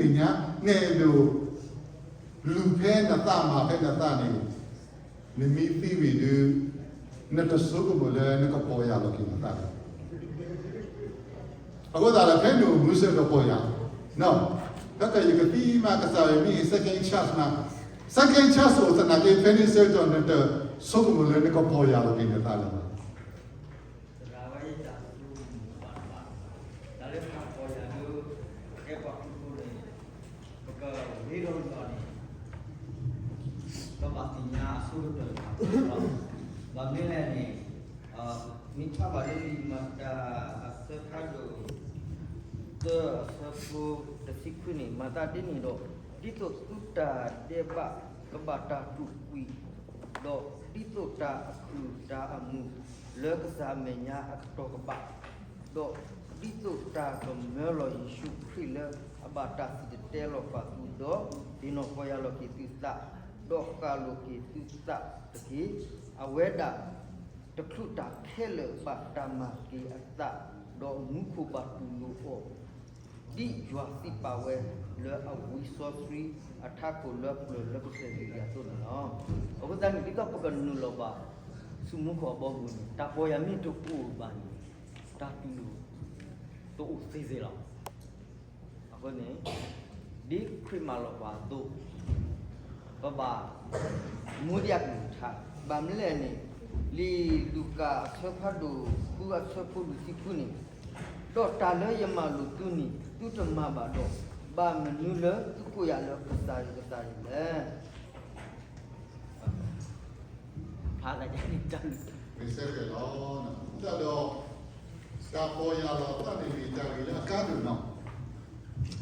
သ့ၣ်ညါ, နအဲၣ်ဒိးလူၤဖဲနသးမၤဖဲနသးန့ၣ်, နမ့ၢ်သံဝံၤဒုး, နတဆိကမိၣ်လၢနကပီၢ်ယၢ်လီၤက့ၤနသးလၢၤဘၣ်. အဃိသတးဒီး ဖဲနအိၣ်မူဆၢကတီၢ်ပီၢ်ယၢ်, ဖဲကယကသံမး ကစၢ်ယွၤမ့ၢ် second chance မး, second chance အိၣ်သနာ်က့ ဖဲန့ၣ်ဆၢကတီၢ် နတဆိကမိၣ်လၢနကပီၢ်ယၢ်လီၤက့ၤနသးလၢၤဘၣ်. သရၣ်ဝဲယတၢ်ဆိကမိၣ်ဘၣ်တဘၣ်, တၢ်လၢတၢ်ပီၢ်ယၢ်လၢ ပကဲပှၤခရံာ်ဖိန့ၣ်, ပကရ့ဒီးယွၤန့ၣ်, ပဘၣ်သ့ၣ်ညါအဆိကတၢၢ်တၢ်ပီၢ်ယၢ်လီၤ. ဘၣ်မနုၤလဲၣ်န့ၣ်, မ့ၢ်ကွၢ်ဘၣ်လၢလံာ်မၤတၢ်အဆၢဖးဒိၣ် သၢအဆၢဖိတဆံခွံန့ၣ် မၤသးဒ်န့ၣ်ဒီး, ဒ်သိးသုတၢ်ဒဲးဘးကဘၣ်တၢ်တူာ်ကွံာ်, ဒီးဒ်သိးတၢ်အခုၣ်တၢ်အမုာ်လၢကစၢ်အမဲာ်ညါအကတီၢ်ကဘၣ်, ဒီးဒ်သိးတၢ်ကမၢလီၤယ့ၣ်ၡူးခရံာ်လၢအဘၣ်တၢ်စံၣ်တဲၤတဲလီၤပာ်သူၣ်ဒီး, သ့ၣ်နီၣ်ပီၢ်ယၢ်လီၤက့ၤသုသး, ဒီးဃၣ်လိာ်က့ၤသုသးတက့ၢ်. အဝဲဒၣ်တချုးတၢ်ခဲလၢာ်ဘၣ်တၢ်မၤက့ၤအသး, ဒီးမူခိၣ်ဘၣ်တူၢ်လိာ်အီၤ, ဒ်ယွၤစံးပာ်ဝဲလၢအဝံစီဆှံအထးခိၣ်လၢပျၢၤလၢကစၢၢ်လံၤလံၤအသိးန့ၣ်လီၤ. အဃိသတးန့ၣ် ဒ်သိးပကနုာ်လီၤဘၣ်ဆူမူခိၣ်အဘီအမုၢ်န့ၣ် တၢ်ပီၢ်ယၢ်မ့ၢ်တအိၣ်ဘၣ်န့ၣ် တၢ်တူၢ်လိာ်တအိၣ်သ့စ့ၢ်လီၤ. အဃိန့ၣ် ဒ်ခရံာ်မၢလီၤပှၤအသိး, ပဘၣ်မူဒံးအကလုၢ်ကထါ, ဘၣ်မနုၤလဲၣ်န့ၣ်, လံာ်လူၤကၣ်အဆၢဖးဒိၣ်ဃုအဆၢဖိလွံၢ်ဆံဃုန့ၣ်, ဒီးတၢ်လၢယမၤလိာ်သုန့ၣ် သုတမၤဘၣ်ဒီး, ဘၣ်မနုၤလၢသုကိးယၤလၢကစၢ်ယွၤကစၢ်ယွၤလဲၣ်. ဖးသးန့ၣ်တၢ် မ့ၢ်စ့ၢ်ကီးလီၤ. တၢ်ဒီး တၢ်ပီၢ်ယၢ်လီၤသးန့ၣ်မ့ၢ်တၢ်ဂ့ၢ်လၢအကါဒိၣ်နီၤ.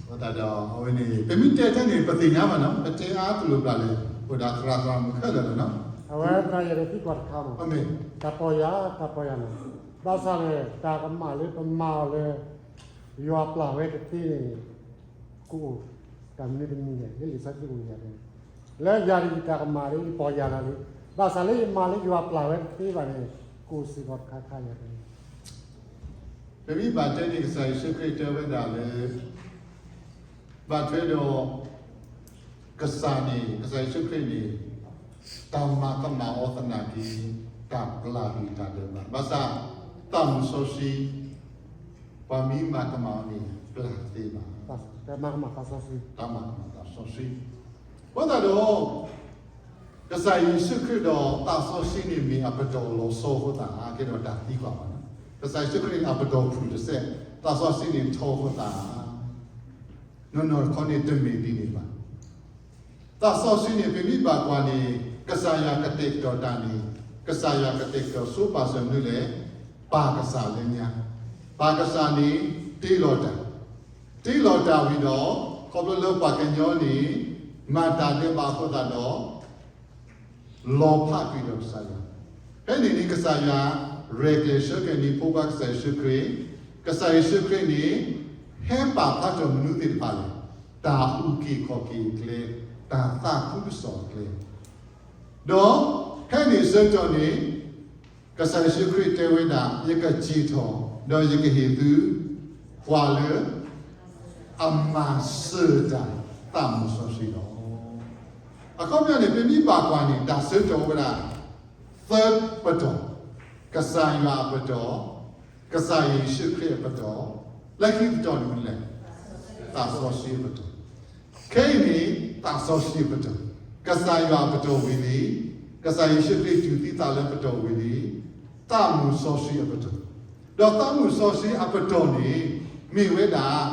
အဃိသတးဒီး အဝဲန့ၣ် ပမ့ၢ်တဲထဲန့ၣ် ပသ့ၣ်ညါဘၣ်နီၤ, ပတဲအါကလုာ်ဘျၣ်လၢ အိၣ်ဒၣ်သရၣ်သရၣ်မုၣ်ခဲလၢာ်လီၤနီၤ. အဝဲသရၣ်ယဲဒၣ်သံကွၢ်တခါမး, တၢ်ပီၢ်ယၢ် တၢ်ပီၢ်ယၢ်နီၤ, ဘၣ်ဆၣ်န့ၣ် တၢ်ကမၣ်လၢပမၤအီၤလၢ ယွၤပျၢ်ဝဲတသ့န့ၣ် ကအိၣ်တၢ်မနုၤတမံၤလဲၣ်, လၢလံာ်စီဆှံကအိၣ်ယၤန့ၣ်, လၢယၤဒ်ယတၢ်ကမၣ်လၢ ယပီၢ်ယၢ်လီၤလံ, ဘၣ်ဆၣ်လၢယမၤလၢယွၤပျၢ်ဝဲတသ့ဘၣ်န့ၣ် ကအိၣ်စ့ၢ်ကီးတခါခါယၤန့ၣ်. ပမ့ၢ်ဘၣ်တဲန့ၣ် ကစၢ်ယ့ၣ်ၡူးခရံာ်တဲဝဲဒၣ်လၢ ဘၣ်ထွဲဒီး ကစၢ်န့ၣ် ကစၢ်ယ့ၣ်ၡူးခရံာ်န့ၣ် တၢ်မၤကမၣ်အီၤသနာ်က့ တၢ်ပျၢ်ကွံာ်တၢ်ဒဲးဘး, ဘၣ်ဆၣ် သးမုၣ်စီဆှံ ပှၤမ့ၢ်မၤကမၣ်အီၤန့ၣ် ပျၢ်တသ့ဘၣ်. တၢ်မၤကမၣ်သးစီဆှံ, တၢ်မၤကမၣ်သးစီဆှံ. အဃိသတးဒီး ကစၢ်ယ့ၣ်ၡူးခရံာ်ဒီးသးစီဆှံန့ၣ်မ့ၢ်အပတီၢ်လီၤဆီအဃိသတး ကဲဒီးတၢ်သံကွၢ်ဘၣ်, ကစၢ်ယ့ၣ်ၡူးခရံာ်န့ၣ် အပတီၢ်ဖုၣ်တစဲး, သးစီဆှံန့ၣ်ထီအဃိသတး နီၢ်နီၢ်တခီန့ၣ်တမ့ၢ်ဒ်န့ၣ်ဘၣ်. သးစီဆှံန့ၣ် ပမ့ၢ်ဘၣ်ကွၢ်န့ၣ် ကစၢ်ယွၤကတဲာ်ကတီၤတၢ်န့ၣ် ကစၢ်ယွၤကတဲာ်ကတီၤဆိပာ်စၢၤမနုၤလဲၣ်, ပၢ်ကစၢ်လၢညါ, ပၢ်ကစၢ်န့ၣ် တ့လီၤတၢ်, တ့လီၤတၢ်ဝံၤဒီး ခီဖျိလၢပှၤကညီန့ၣ် မၤတၢ်ဒဲးဘးအဃိသတးဒီး လီၤဖးကွံာ်ဒီးကစၢ်ယွၤ, ဖဲန့ၣ်န့ၣ် ကစၢ်ယွၤ ရဲၣ်ကျဲၤဆှၢက့ၤန့ၢ်ဖိခွါကစၢ်ယ့ၣ်ၡူးခရံာ်, ကစၢ်ယ့ၣ်ၡူးခရံာ်န့ၣ် ဟဲပာ်ဖျါထီၣ်မနုၤသ့ၣ်တဖၣ်လဲၣ်, တၢ်အုၣ်က့ၤခီၣ်က့ၤအကျဲ, တၢ်သးခုကစီၣ်အကျဲ, ဒီးဖဲန့ၣ်ဆၢကတီၢ်န့ၣ် ကစၢ်ယ့ၣ်ၡူးခရံာ်တဲဝဲဒၣ် ယကစံၣ်ထီၣ် ဒီးယကဟ့ၣ်သု ပှၤလၢ အမၤစၢၤတၢ် သးမုၣ်စီဆှံလီၤ. အခီပညီန့ၣ် ပမ့ၢ်ဘၣ်ကွၢ်န့ၣ် တၢ်ဆၢကတီၢ်အိၣ်ဝဲဒၣ် သၢပတီၢ်, ကစၢ်ယွၤအပတီၢ်, ကစၢ်ယ့ၣ်ၡူးခရံာ်အပတီၢ်, လၢခံတတီၢ်န့ၣ်မနုၤလဲၣ်, သးစီဆှံအပတီၢ်. ခဲအံၤန့ၣ် သးစီဆှံအပတီၢ်, ကစၢ်ယွၤအပတီၢ်ဝံၤလံ, ကစၢ်ယ့ၣ်ၡူးခရံာ်တူၢ်သံသးလၢပတီၢ်ဝံၤလံ, သးမုၣ်စီဆှံအပတီၢ်, ဒီးသးမုၣ်စီဆှံအပတီၢ်န့ၣ် မ့ၢ်ဝဲဒၣ်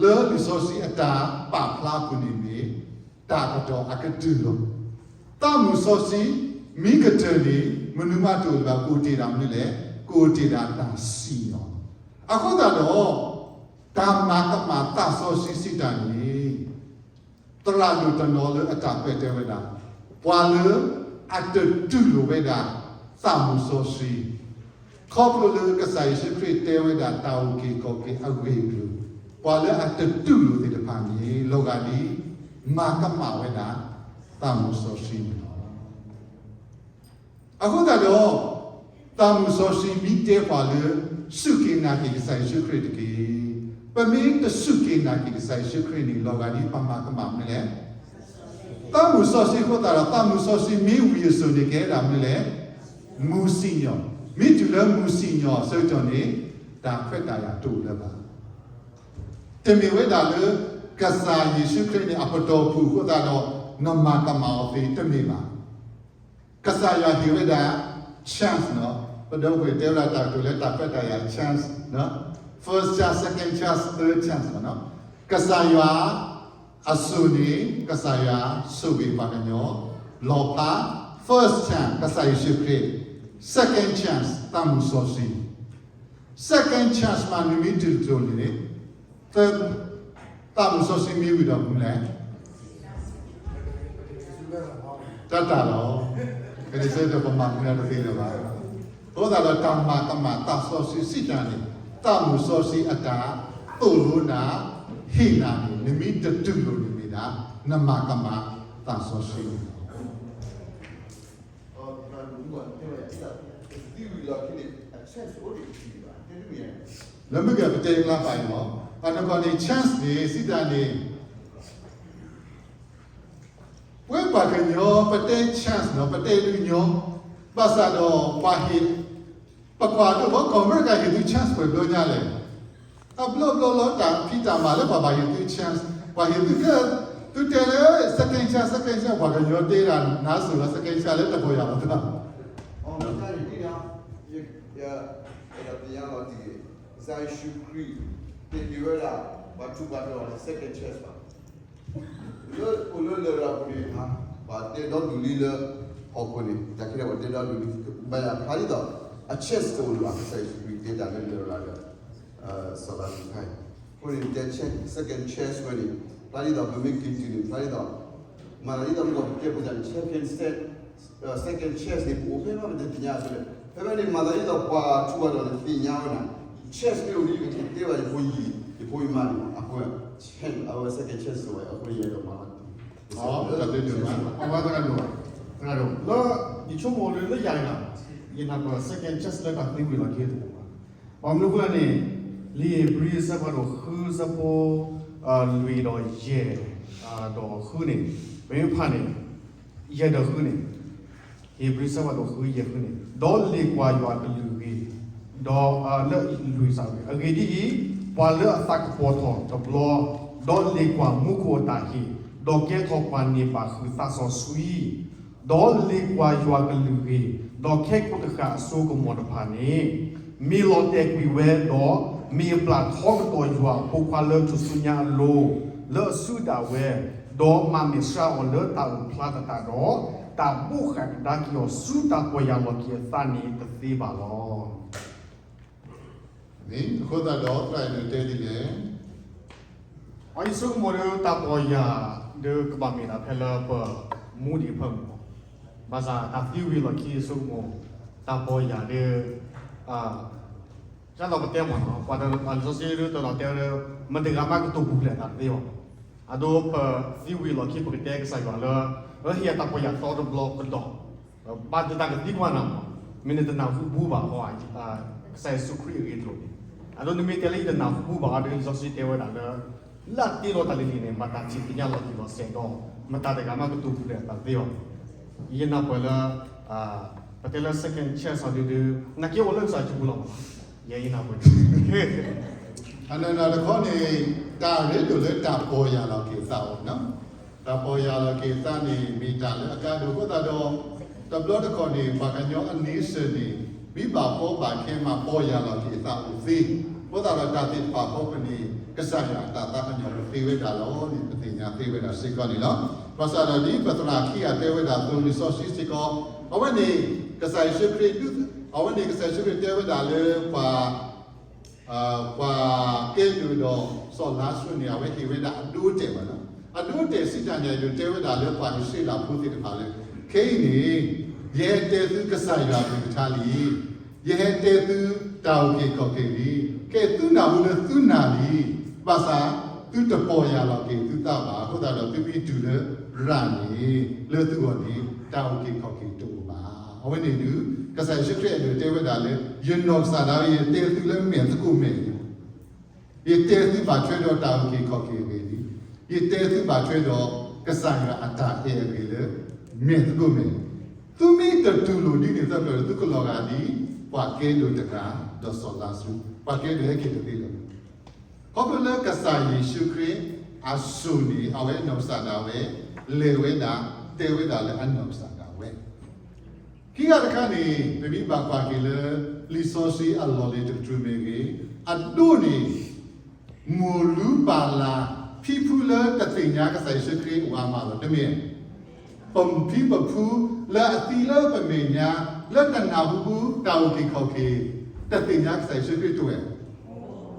လၢလံာ်စီဆှံအတၢ်ပာ်ဖျါအပူၤန့ၣ်မ့ၢ် တၢ်အပတီၢ်အကတၢၢ်လီၤ. သးမုၣ်စီဆှံ မ့ၢ်ကတၢၢ်န့ၣ် မနုၤမးတအိၣ်လၢၤဘၣ် ကအိၣ်တ့ၢ်ဒၣ်မနုၤလဲၣ်, ကအိၣ်တ့ၢ်ဒၣ်တၢ်စံၣ်ညီၣ်လီၤ. အဃိသတးဒီး တၢ်မၤကမၣ်သးစီဆှံစံးတၢ်န့ၣ် သရၣ်ဒိၣ်တနီၤလၢအတၢ်ကွဲးတဲဝဲဒၣ်, ပှၤလၢအတတူၢ်လိာ်ဝဲဒၣ် သးမုၣ်စီဆှံ, ခီဖျိလၢကစၢ်ယ့ၣ်ၡူးခရံာ်တဲဝဲဒၣ်တၢ်အုၣ်က့ၤခီၣ်က့ၤအဂ့ၢ်အကျိၤ, ပှၤလၢအတတူၢ်လိာ်သ့ၣ်တဖၣ်န့ၣ် လီၤဂာ်ဒ် မၤကမၣ်ဝဲဒၣ် သးမုၣ်စီဆှံန့ၣ်လီၤ. အဃိသတးဒီး သးမုၣ်စီဆှံမ့ၢ်တဲပှၤလၢ စူၢ်က့ၤနာ်က့ၤကစၢ်ယ့ၣ်ၡူးခရံာ်တက့ၢ်. ပမ့ၢ်တစူၢ်က့ၤနာ်က့ၤကစၢ်ယ့ၣ်ၡူးခရံာ်န့ၣ် လီၤဂာ်ဒ်ပမၤကမၣ်မနုၤလဲၣ်. သးမုၢ်စီဆှံအဃိသတးဒီး သးမုၢ်စီဆှံမ့ၢ်ဝံၤအစိၤန့ၣ် ကဲဒၣ်မနုၤလဲၣ်. မုၢ်စံၣ်ညီၣ်, မ့ၢ်တုၤလၢမုၢ်စံၣ်ညီၣ်အဆၢကတီၢ်န့ၣ် တၢ်ခွဲးတၢ်ယာ်တအိၣ်လၢၤဘၣ်. တမ့ၢ်ဝဲဒၣ်လၢ ကစၢ်ယ့ၣ်ၡူးခရံာ်န့ၣ် အပတီၢ်ဖုၣ်အဃိသတးဒီး နမၤကမၣ်အီၤသ့ တမ့ၢ်ဘၣ်. ကစၢ်ယွၤဟ့ၣ်ဝဲဒၣ် chance နီၤ, ပဒီပုၢ်ဝဲၢ်တဲဝဲဒၣ်တၢ်ကတိၤလၢတၢ်ခွဲးတၢ်ယာ် chance နီၤ, first chance, second chance, third chance နီၤ. ကစၢ်ယွၤအစိၤန့ၣ် ကစၢ်ယွၤဆိၣ်ဂ့ၤပှၤကညီ လီၤဖျါ, first chance ကစၢ်ယ့ၣ်ၡူးခရံာ်, second chance သးမုၢ်စီဆှံ second chance မး နမ့ၢ်တုၤတကၠိၢ်န့ၣ် သးမုၢ်စီဆှံမ့ၢ်ဝံၤဒီးမနုၤလဲၣ်. တၢ်တၢ်လီၤ. ကန့ၣ်စ့ၢ်ကီးပမၤမနုၤတသ့လၢၤဘၣ်. အဃိသတးဒီးတၢ်မၤကမၣ်သးစီဆှံစံးတၢ်န့ၣ် သးမုၢ်စီဆှံအတၢ်သိၣ်လိနၤ ဟ့ၣ်နၤန့ၣ် နမ့ၢ်တတုၤလိာ်န့ၣ်မ့ၢ်ဒၣ် နမၤကမၣ်သးစီဆှံန့ၣ်လီၤ. လၢမုၢ်ဂၤပတဲကျါပာ်အံၤလီၤ. အနီၢ်ကီၢ်န့ၣ် chance န့ၣ် စံးတၢ်န့ၣ် ပဝဲပှၤကညီပတဲ chance နီၤ ပတဲဒုးညီ ဘၣ်ဆၣ်ဒီးပှၤဟ့ၣ် ပကွၢ်ဒိၣ်ဘီကီၢ်အမဲရကၤဟ့ၣ်သု chance ပှဲၤဘျီညါလဲၣ်. အဘျီဘျီလီၤတၢ်ဖံးတၢ်မၤလၢပှၤဘၣ်ဟ့ၣ်သု chance, ပှၤဟ့ၣ်သု သုတဲလၢ second chance, second chance ပှၤကညီတဲဒၣ်နၤစိၤလီၤ second chance လၢတပီၢ်ယၢ်လီၤသး ယဲဒၣ်သ့ၣ်ညါလီၤတံၢ်ဂ့ၤ, ကစၢ်ယ့ၣ်ၡူးခရံာ် တဟ့ၣ်ဝဲဒၣ် ပှၤထူးပှၤတီၤ second chance ဘၣ်. လၢအိၣ်လၢလရာ်ပူၤန့ၣ် ပှၤတဲဒီဒူၣ်လံလၢဟီၣ်ခိၣ်န့ၣ် တၢ်ခဲလၢာ်ပှၤတဲဒီဒူၣ်လံ ဘၣ်ယၤဖျါဒ်သိး အ chance တအိၣ်လၢၤဘၣ် ကစၢ်ယ့ၣ်ၡူးခရံာ်တဲတၢ်လၢလရာ်ဒီး စီၤလၤစရူးခါအံၤ, အဃိန့ၣ် တဲ second chance ဝဲန့ၣ် ဖျါဒ်သိးပမ့ၢ်က့ၤတုၤန့ၣ် ဖျါဒ်သိး မၤသးဒ်သိးမ့ၢ်ကီၢ်ပကဲပူၤတၢ်န့ၣ် second chance, second chance န့ၣ် ပအိၣ်ဖဲဘၣ်ပတသ့ၣ်ညါအသိးန့ၣ် ဖဲဖဲန့ၣ် မၤသးဒ်သိးပှၤထူးပှၤတီၤန့ၣ် သ့ၣ်ညါဝဲနၤ chance မ့ၢ်အိၣ်ဒ်ယကက့ၤတဲဘၣ်ယဖိယံၤ ယဖိယမါန့ၣ် အဃိ အဝဲ second chance ဝဲ အဃိယအဲၣ်ဒိးမၤလီၤတံၢ် အဝဲသရၣ်ဒိၣ်, သရၣ်ဒိၣ်, လၢယဆိကမိၣ်လၢယၤတဂၤ ယနၢ်ပၢၢ် second chance လၢတၢ်သံဝံၤလီၢ်ခံတအိၣ်ဘၣ်. ဘၣ်မနုၤအဃိလဲၣ်န့ၣ် လံာ်ဧ့ၤဘြံၤအဆၢဖးဒိၣ်ဃုအဆၢဖိ လွံၢ်ဒီးယဲၢ် ဒီးဃုန့ၣ် ပမ့ၢ်ဖးန့ၣ် ယဲၢ်ဒီးဃုန့ၣ် ဧ့ၤဘြံၤအဆၢဖးဒိၣ်ဃုယဲၢ်ဃုန့ၣ် ဒီးလ့ၣ်ကွၢ်ယွၤအကလုၢ်ဂ့ၤ, ဒီးလၢလွံၢ်စၢ်ဂ့ၤ, အဂ့ၢ်ဒ်အံၤ, ပှၤလၢအသးကပီၤထီၣ်တဘျီ, ဒီးလ့ၣ်ကွၢ်မူခိၣ်အတၢ်ဟ့ၣ်, ဒီးကဲထီၣ်ပှၤန့ၢ်ဘၣ်ဃုာ်သးစီဆှံ ဒီးလ့ၣ်ကွၢ်ယွၤကလုၢ်ဂ့ၤ, ဒီးခဲကိာ်တဃၣ်အစိကမီၤတဖၣ်န့ၣ် မ့ၢ်လီၤတဲာ်ကွံာ်ဝဲဒီး မ့ၢ်အပျၢ်ထီကတီၢ်ယွၤအဖိခွါလၢထူၣ်စုညါအလိၤ လၢအစုဒၣ်ဝဲ, ဒီးမၤမဲာ်ဆှးအီၤလၢတၢ်အိၣ်ဖျါသတးဒီး တၢ်ဘိးဃာ်ကဒါက့ၤအီၤဆူတၢ်ပီၢ်ယၢ်လီၤက့ၤအသးန့ၣ်တသ့ဘၣ်လီၤ. အဃိသတးဒီး သရၣ်အဲၣ်ဒိးတဲဒ်လဲၣ် အံၤယဆိကမိၣ်ဒီးတၢ်ပီၢ်ယၢ် ဒီးကဘၣ်မ့ၢ်ဒၣ်ဖဲလၢပမူဒံးဖၢမုၢ်မီၢ်, ဘၣ်ဆၣ်တၢ်သံဝံၤလီၢ်ခံယဆိကမိၣ် တၢ်ပီၢ်ယၢ်ဒီး ဒ်သိးပတဲမီၢ်နီၤ ပှၤလံာ်စီဆှံဒ်သိးတဲဝဲဒီး မတၤတဂၤမးကတိၤပူၤဖျဲးအသးတသ့ဘၣ်. အဒိပသံဝံၤလီၢ်ခံပကတဲကစၢ်ယွၤလၢ ဟ့ၣ်အတၢ်ပီၢ်ယၢ်သီတဘျီကဒီး ဘၣ်တၢ်ကသံကွၢ်နၤမီၢ်, မ့ၢ်နတနၢ်ဟူဘူဘၣ်အီၤ ကစၢ်ယ့ၣ်ၡူးခရံာ်အဂ့ၢ်တလိၣ်န့ၣ်, အဒိနမ့ၢ်တဲလၢယတနၢ်ဟူဘူဘၣ်အီၤဒီး လံာ်စီဆှံတဲဝဲဒၣ်လၢ လၢအတ့လီၤတၢ်လံၤလံၤန့ၣ် ဘၣ်တၢ်ထံၣ်သ့ၣ်ညါလီၤတံၢ်လီၤဆဲးဒီး မတၤတဂၤမးကတိၤပူၤဖျဲးအသးတသ့ဘၣ်. ယနၢ်ပၢၢ်လၢ ပတဲလၢ second chance အီၤဒုဒု နာ်က့အိၣ်လၢကစၢ်ယွၤပူၤလီၤမီၢ်, ယဲယနၢ်ပၢၢ် အနီၢ်နီၢ်တခီန့ၣ် တၢ်ရ့ဒိၣ်လၢတၢ်ပီၢ်ယၢ်လီၤက့ၤသးအိၣ်နီၤ, တၢ်ပီၢ်ယၢ်လီၤက့ၤသးန့ၣ် မ့ၢ်တၢ်လၢအကါဒိၣ်အဃိသတးဒီး တဘျီတခီၣ်န့ၣ် ပှၤကညီအန့ဆၢၣ်န့ၣ် မ့ၢ်ဘၣ်ဖှီဘၣ်ခဲမး ပီၢ်ယၢ်လီၤက့ၤသးအိၣ်သ့, အဃိသတးဒီးတၢ်သ့ၣ်တဖၣ်အဖီခိၣ်န့ၣ် ကစၢ်ယွၤအတၢ်သးကညီၤပသ့ဝဲဒၣ်လီၤန့ၣ် ပသ့ၣ်ညါသ့ဝဲဒၣ်စ့ၢ်ကီးန့ၣ်လီၤ. ဘၣ်ဆၣ်ဒီးဒ်ပသရၣ်ခံဂၤတဲဝဲဒၣ်အသိး လံာ်စီဆှံစ့ၢ်ကီး အဝဲန့ၣ် ကစၢ်ယ့ၣ်ၡူးခရံာ် အဝဲန့ၣ်ကစၢ်ယ့ၣ်ၡူးခရံာ်တဲဝဲဒၣ်လၢပှၤ ပှၤကဲဒိၣ်ဒီးစီၤလါစရူးန့ၣ် အဝဲဟ့ၣ်ဝဲဒၣ်အဒိအတဲာ်ဘၣ်နီၤ, အဒိအတဲာ်စံးတၢ်န့ၣ် ဒိးတဲဝဲဒၣ်လၢပှၤအံၣ်စရ့လးဖိသ့ၣ်တဖၣ်လၢ ခဲအံၤန့ၣ် ယဟဲတဲသုကစၢ်ယွၤအကလုၢ်ကထါလံ, ယဟဲတဲသုတၢ်အုၣ်က့ၤခီၣ်က့ၤလံ, ကဲသုနၢ်ဟူလၢသုနာ်လံ, ဘၣ်ဆၣ် သုတပီၢ်ယၢ်လီၤက့ၤသုသးဘၣ်, အဃိသတးဒီးသုမ့ၢ်တုၤလၢရၤန့ၣ် လၢသုဂီၢ်န့ၣ် တၢ်အုၣ်က့ၤခီၣ်က့ၤတအိၣ်ဘၣ်. အဝဲန့ၣ်ဒုး ကစၢ်ယ့ၣ်ၡူးခရံာ်အဲၣ်ဒိးတဲဝဲဒၣ်လၢ ယနီၢ်ကစၢ်ဒၣ်ဝဲ ယတဲသုလၢမဲာ်သကိးမဲာ်လံ ယတဲသုဘၣ်ထွဲဒီးတၢ်အုၣ်က့ၤခီၣ်က့ၤအဂ့ၢ်လံ. ယတဲသုဘၣ်ထွဲဒီးကစၢ်ယွၤအတၢ်အဲၣ်အဂ့ၢ်လၢ မဲာ်သကိးမဲာ်, သုမ့ၢ်တတူၢ်လိာ်ဒ်န့ၣ်အသိးဒီး သုကလီၤဂာ်ဒ် ပှၤကဲဒိၣ်တဂၤ ဒီးစီၤလါစရူး, ပှၤကဲဒိၣ်ဟဲက့ၤတသ့လၢၤ. ခီဖျိလၢကစၢ်ယ့ၣ်ၡူးခရံာ်အစိၤန့ၣ် အဝဲနီၢ်ကစၢ်ဒၣ်ဝဲ, လဲၤဝဲဒၣ်, တဲဝဲဒၣ်လၢအနီၢ်ကစၢ်ဒၣ်ဝဲ ခံဂၤတခါန့ၣ် ပမ့ၢ်ဘၣ်ကွၢ်က့ၤလၢ လံာ်စီဆှံအလီၢ်လံၤတကတြူၢ်မ့ၢ်ဂ့ၤ, အဒိန့ၣ် မိၢ်လူပၢ်လၢ် ဖံဖုလၢတသ့ၣ်ညါကစၢ်ယ့ၣ်ၡူးခရံာ်အိၣ်အါမးလီၤ. တမ့ၢ် ပဖံပဖုလၢအသံလၢပမဲာ်ညါ လၢတနၢ်ဟူတၢ်အုၣ်က့ၤခီၣ်က့ၤ တသ့ၣ်ညါကစၢ်ယ့ၣ်ၡူးခရံာ်တဝဲ,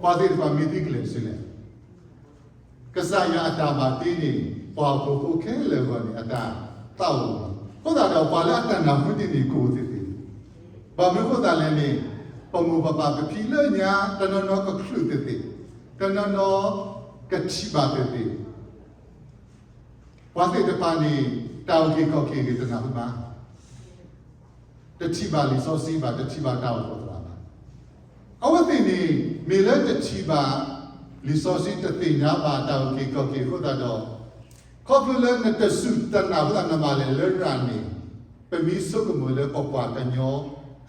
ပှၤသ့ၣ်တဖၣ်မ့ၢ်သံကလဲၤဆူလဲၣ် ကစၢ်ယွၤအတၢ်ဘၣ်တ့န့ၣ် ပှၤဟီၣ်ခိၣ်ဖိခဲလၢာ်အဂီၢ်န့ၣ် အတၢ်သးအိၣ်လီၤ. အဃိသတးဒီး ပှၤလၢအတၢ်နၢ်ဟူဒ်န့ၣ် ကအိၣ်သ့သ့, ဘၣ်မနုၤအဃိသတးလဲၣ်န့ၣ် ပမိၢ်ပပၢ်ပဖံလၢညါ တနီၤနီၤကချုးသ့သ့, တနီၤနီၤကထံၣ်ဘၣ်သ့သ့, ပှၤသ့ၣ်တဖၣ်န့ၣ် တၢ်အုၣ်က့ၤခီၣ်က့ၤဂ့ၤတနၢ်ဟူဘၣ် တထံၣ်ဘၣ်လံာ်စီဆှံဘၣ်, တထံၣ်ဘၣ်တၢ်အိၣ်ဖှိၣ်သရၣ်ဘၣ်. အဝဲသ့ၣ်န့ၣ် မ့ၢ်လၢတထံၣ်ဘၣ်လံာ်စီဆှံ တသ့ၣ်ညါဘၣ်တၢ်အုၣ်က့ၤခီၣ်က့ၤအဃိသတးဒီး, ခီဖျိလၢနတစူၢ်တနာ်အဃိသတးနမၤလဲၣ်လၢရၤန့ၣ်, ပမ့ၢ်ဆိကမိၣ်လၢပပှၤကညီ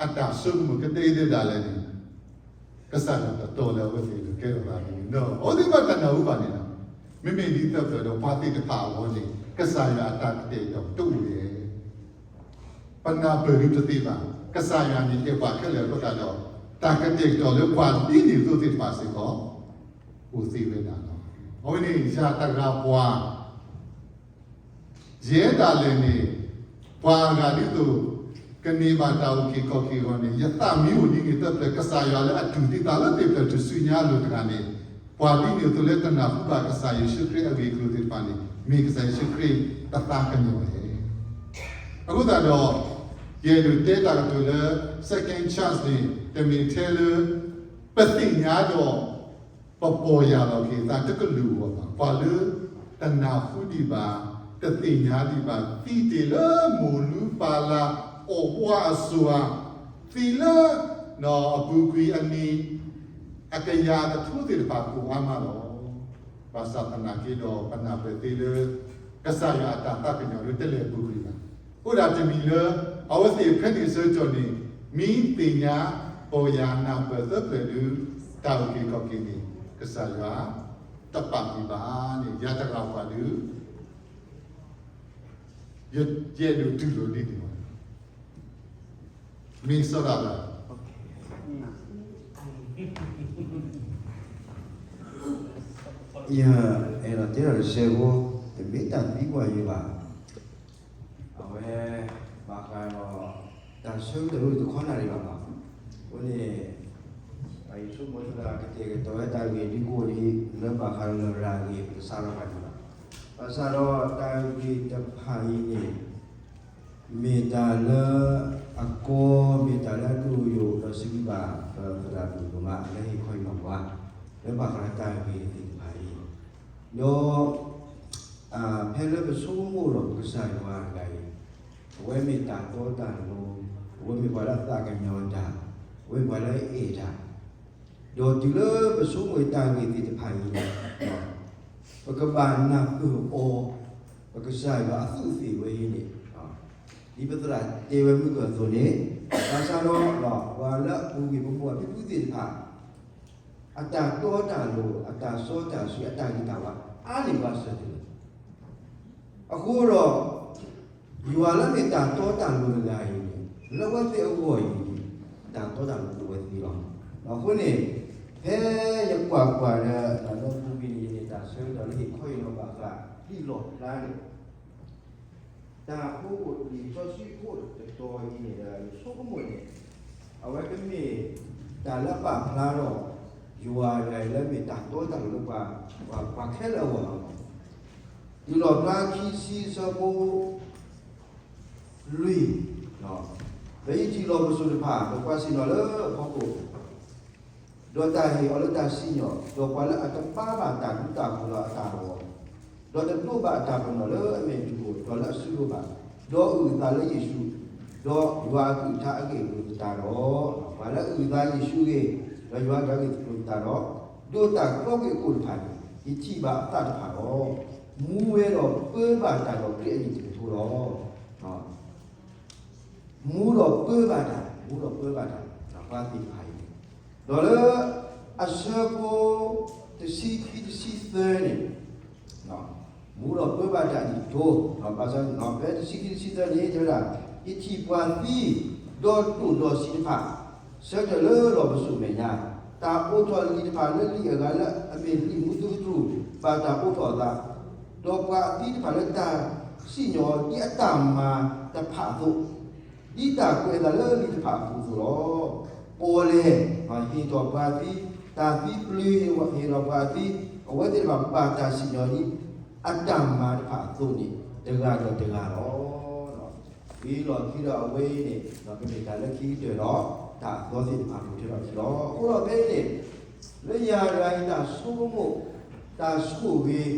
အတၢ်ဆိကမိၣ်ကသ့ဒၣ်လဲာ်န့ၣ်, ကစၢ်ယွၤတတီၤလၢအဝဲသ့ၣ်လၢကဲထီၣ်သးန့ၣ်, အဝဲသ့ၣ်ဘၣ်တၢ်နၢ်ဟူဘၣ်န့ၣ်လီၤ. မ့မ့ၢ်ဒ်သိးဒီးပှၤသ့ၣ်တဖၣ်အဂီၢ်န့ၣ် ကစၢ်ယွၤအတၢ်ကတဲာ်ကတီၤတအိၣ်လဲၣ် ပနၢ်ပၢၢ်ဒုတသ့ဘၣ်. ကစၢ်ယွၤန့ၣ်အဲၣ်ပှၤခဲလၢာ်အဃိသတးဒီး, တၢ်ကတဲာ်ကတီၤလၢပှၤဒ်န့ၣ်အသိးသ့ၣ်တဖၣ်စ့ၢ်ကီး အိၣ်သ့ဝဲဒၣ်လီၤ. အဝဲန့ၣ်ယၤတဂၤပှၤ ယဲဒၣ်လဲာ်န့ၣ်, ပှၤအဂၤဒ်သိး ကန့ၢ်ဘၣ်တၢ်အုၣ်က့ၤခီၣ်က့ၤအဂီၢ်န့ၣ် ယသးမ့ၢ်အိၣ်ဒ်န့ၣ်သၢဖျၢၣ် ကစၢ်ယွၤလၢအတူၢ်သံသးလၢသ့ၣ်ဖျၢၣ်ထူၣ်စုညါအလိၤတဂၤန့ၣ်, ပှၤဒ်န့ၣ်အသိးလၢတနၢ်ဟူဘၣ်ကစၢ်ယ့ၣ်ၡူးခရံာ်အဂ့ၢ်အကျိၤသ့ၣ်တဖၣ်န့ၣ် မ့ၢ်ကစၢ်ယ့ၣ်ၡူးခရံာ်တသးကညီၤလဲၣ်. အဃိသတးဒီး, ယအဲၣ်ဒိးတဲတၢ်ကတိၤလၢ second chance န့ၣ် တမ့ၢ်ထဲလၢ ပသ့ၣ်ညါဒီး ပပီၢ်ယၢ်လီၤက့ၤသးတကလုာ်အဂီၢ်ဘၣ်. ပှၤလၢတနၢ်ဟူဒံးဘၣ်, တသ့ၣ်ညါဒံးဘၣ်, သံတ့ၢ်လၢမိၢ်လူပၢ်လၢ် အီၣ်ဘှါအစိၤဧါ, သံလၢ အပူၤကွံာ်အနံၣ် အကယၤကထိသ့ၣ်တဖၣ်ကအိၣ်အါမးလီၤ. ဘၣ်ဆၣ်သနာ်က့ဒီး ပနၢ်ပၢၢ်သ့လၢ ကစၢ်ယွၤအတၢ်သးကညီၤဒုတလဲၤပူၤကွံာ်ဘၣ်. အိၣ်ဒၣ်တမံၤလၢ အဝဲသ့ၣ်ဖဲန့ၣ်အဆၢကတီၢ်န့ၣ် မ့ၢ်သ့ၣ်ညါ ပီၢ်ယၢ်နၢ်ပၢၢ်သၢဖျၢၣ်ဒု တၢ်အုၣ်က့ၤခီၣ်က့ၤန့ၣ် ကစၢ်ယွၤတပာ်ကွံာ်ဘၣ်န့ၣ် ယၤတဂၤပှၤဒု ယအဲၣ်ဒိးတူၢ်လိာ်ဒ်န့ၣ်လီၤ. မ့ၢ်စီဒၣ်လၢ ယအဲၣ်ဒိးတဲဒီးတစဲးဖိ, တမ့ၢ်တၢ်သံကွၢ်ယံၤဘၣ်. အဝဲ ဘၣ်ဃးဒီး တၢ်ဆၢကတီၢ်တခီနၢ်ဒံးဘၣ်ဘၣ်. အဃိန့ၣ် ယဆိကမိၣ်သးကတဲာ်ကတီၤဝဲတၢ်ဂ့ၢ်ဒ်ကိးဒ် လၢဘၣ်ဃးလၢရၤဂ့ၢ် ပကစးထီၣ်ဘၣ်ဒံးဘၣ်. ဘၣ်ဆၣ်ဒီးတၢ်ဂ့ၢ်တဖၣ်အံၤန့ၣ် မ့ၢ်တၢ်လၢအကီ မ့ၢ်တၢ်လၢအဒိၣ်ယိာ်ဒီးစံးဘၣ် ပသရၣ်ဒိၣ်ဒိၣ်မး လၢဟ့ၣ်ခီဟ့ၣ်နီၤပှၤ လၢဘၣ်ဃးတၢ်ဂ့ၢ်သ့ၣ်တဖၣ်အံၤ, ဒီး ဖဲလၢပဆိကမိၣ်ဒီးပကစၢ်ယွၤတဂၤအံၤ, အဝဲမ့ၢ်တၢ်တီတၢ်လိၤ, အဝဲမ့ၢ်ပှၤလၢအသးကညီၤတၢ်, အဝဲမ့ၢ်ပှၤလၢအအဲၣ်တၢ်, ဒီးတုၤလၢပဆိကမိၣ်တၢ်ဂ့ၢ်သ့ၣ်တဖၣ်အံၤန့ၣ် ပကဘၣ်နၢ်ပၢၢ်အီၤ, ပကစၢ်ယွၤအသူးအသ့ၣ်ဝဲအံၤန့ၣ်, ဒ်ပသရၣ်တဲဝဲမုၢ်ကၢၢ်အသိးန့ၣ်, ဘၣ်ဆၣ်ဒီး ပှၤလၢအပူၤကွံာ်ပမိၢ်ပပၢ်ဖံဖုသ့ၣ်တဖၣ် အတၢ်တီတၢ်လိၤ အတၢ်စီတၢ်ဆှံ အတၢ်ဂံၢ်တၢ်ဘါ အါန့ၢ်ပှၤစၢၤတလၢၤ. အဃိဒီး ယွၤလၢမ့ၢ်တၢ်တီတၢ်လိၤတဂၤအံၤန့ၣ် လၢအဝဲသ့ၣ်အဂီၢ်အံၤန့ၣ် တၢ်တီတၢ်လိၤအိၣ်ဝဲသ့လီၤ. အဃိန့ၣ် ဖဲယကွၢ်ကွၢ်ဒီး လၢပူၤကွံာ်န့ၣ် ယန့ၢ်တၢ်ဆၢကတီၢ်လၢဟ့ၣ်ခီဟ့ၣ်နီၤဘၣ်ဃး ဟံၣ်လီၣ်ဖျါန့ၣ် တၢ်ဖိအိၣ်လံာ်စီဆှံဖိတတီၤအံၤန့ၣ်ဒီး ယဆိကမိၣ်န့ၣ် အဝဲကမ့ၢ်တၢ်လၢပာ်ဖျါထီၣ် ယွၤတဂၤအံၤလၢမ့ၢ်တၢ်တီတၢ်လိၤလၢပှၤ ပှၤခဲလၢာ်အဂီၢ်လီၤ. ဟံၣ်လီၣ်ဖျါခံဆံအဆၢဖိလွံၢ်, ဒီးယထံၣ်လီၤပစိာ်တဖၣ် ဒီးကွၢ်ဆ့ၣ်နီၤလၢအဖီခိၣ် ဒီးတၢ်ဟ့ၣ်အီၤလၢတၢ်စံၣ်ညီၣ်, ဒီးပှၤလၢအတဘါဘၣ်တၢ်ဒူတၢ်ဃိၤလၢအတၢ်အဂီၢ်, ဒီးတဒိးဘၣ်အတၢ်ပနီၣ်လၢအမဲာ်တူၢ်ခိၣ်, ဒီးလၢအစုလိၣ်ဘၣ်, ဒီးအုၣ်အသးလၢယ့ၣ်ၡူး, ဒီးယွၤအကလုၢ်ကထါအဂ့ၢ်အကျိၤသတးဒီး, ပှၤလၢအအုၣ်အသးယ့ၣ်ၡူးအဂ့ၢ်, ဒီးယွၤအကလုၢ်ကထါအဂ့ၢ်အကျိၤသတးဒီး, ဒိးတၢ်ကျီကွံာ်အကိာ်တဖၣ်န့ၣ် ယထံၣ်ဘၣ်အသးတဖၣ်လီၤ. မူဝဲဒီးပၢဘၣ်တၢ်ဒီးခရံာ်အနံၣ်တကထိလီၤ. မူဒီးပၢဘၣ်တၢ်, မူဒီးပၢဘၣ်တၢ်, ပှၤသ့ၣ်တဖၣ်အံၤန့ၣ်, ဒီးလၢအဆၢဖိတဆံခံတဆံသၢန့ၣ်, မူဒီးပၢဘၣ်တၢ်အနံၣ်တကထိ, ဘၣ်ဆၣ်ဖဲတဆံခံတဆံသၢန့ၣ် တဲဝဲဒၣ်, ယထံၣ်ပှၤသံ, ဒီးတိၢ်ဒီးဆံးတဖၣ်, ဆၢထၢၣ်လၢလီၢ်ပစိာ်မဲာ်ညါ, တၢ်အိးထီၣ်လံာ်တဖၣ်လၢလံာ်အဂၤလၢအမ့ၢ်လံာ်မူသူကတြူၢ် ဘၣ်တၢ်အိးထီၣ်အသး, ဒီးပှၤအသံတဖၣ်လၢတၢ်စံၣ်ညီၣ်ဒ်အတၢ်မၤတဖၣ်အသိး, ဒ်တၢ်ကွဲးအသးလၢလံာ်တဖၣ်အပူၤအသိးလီၤ. ပီၣ်လဲၣ်ဟ့ၣ်ထီၣ်ပှၤသံ, တၢ်သံပျုၤဟ့ၣ်ထီၣ်ပှၤသံ, အဝဲသ့ၣ်တဖၣ်ဘၣ်တၢ်စံၣ်ညီၣ်ဒ် အတၢ်မၤတဖၣ်အသိးန့ၣ် တဂၤဒီးတဂၤလီၤ. ဝံၤလီၢ်ခံဒီးအဝဲအံၤန့ၣ် ကမ့ၢ်တၢ်လၢခံကတၢၢ်ဒီး တၢ်အသီသ့ၣ်တဖၣ်အပူၤထဲလီၤခံလီၤ. အဃိဒီးဖဲအံၤန့ၣ် လၢယၤတဂၤအံၤတၢ်ဆိကမိၣ် တၢ်ဆိၣ်ဂ့ၤ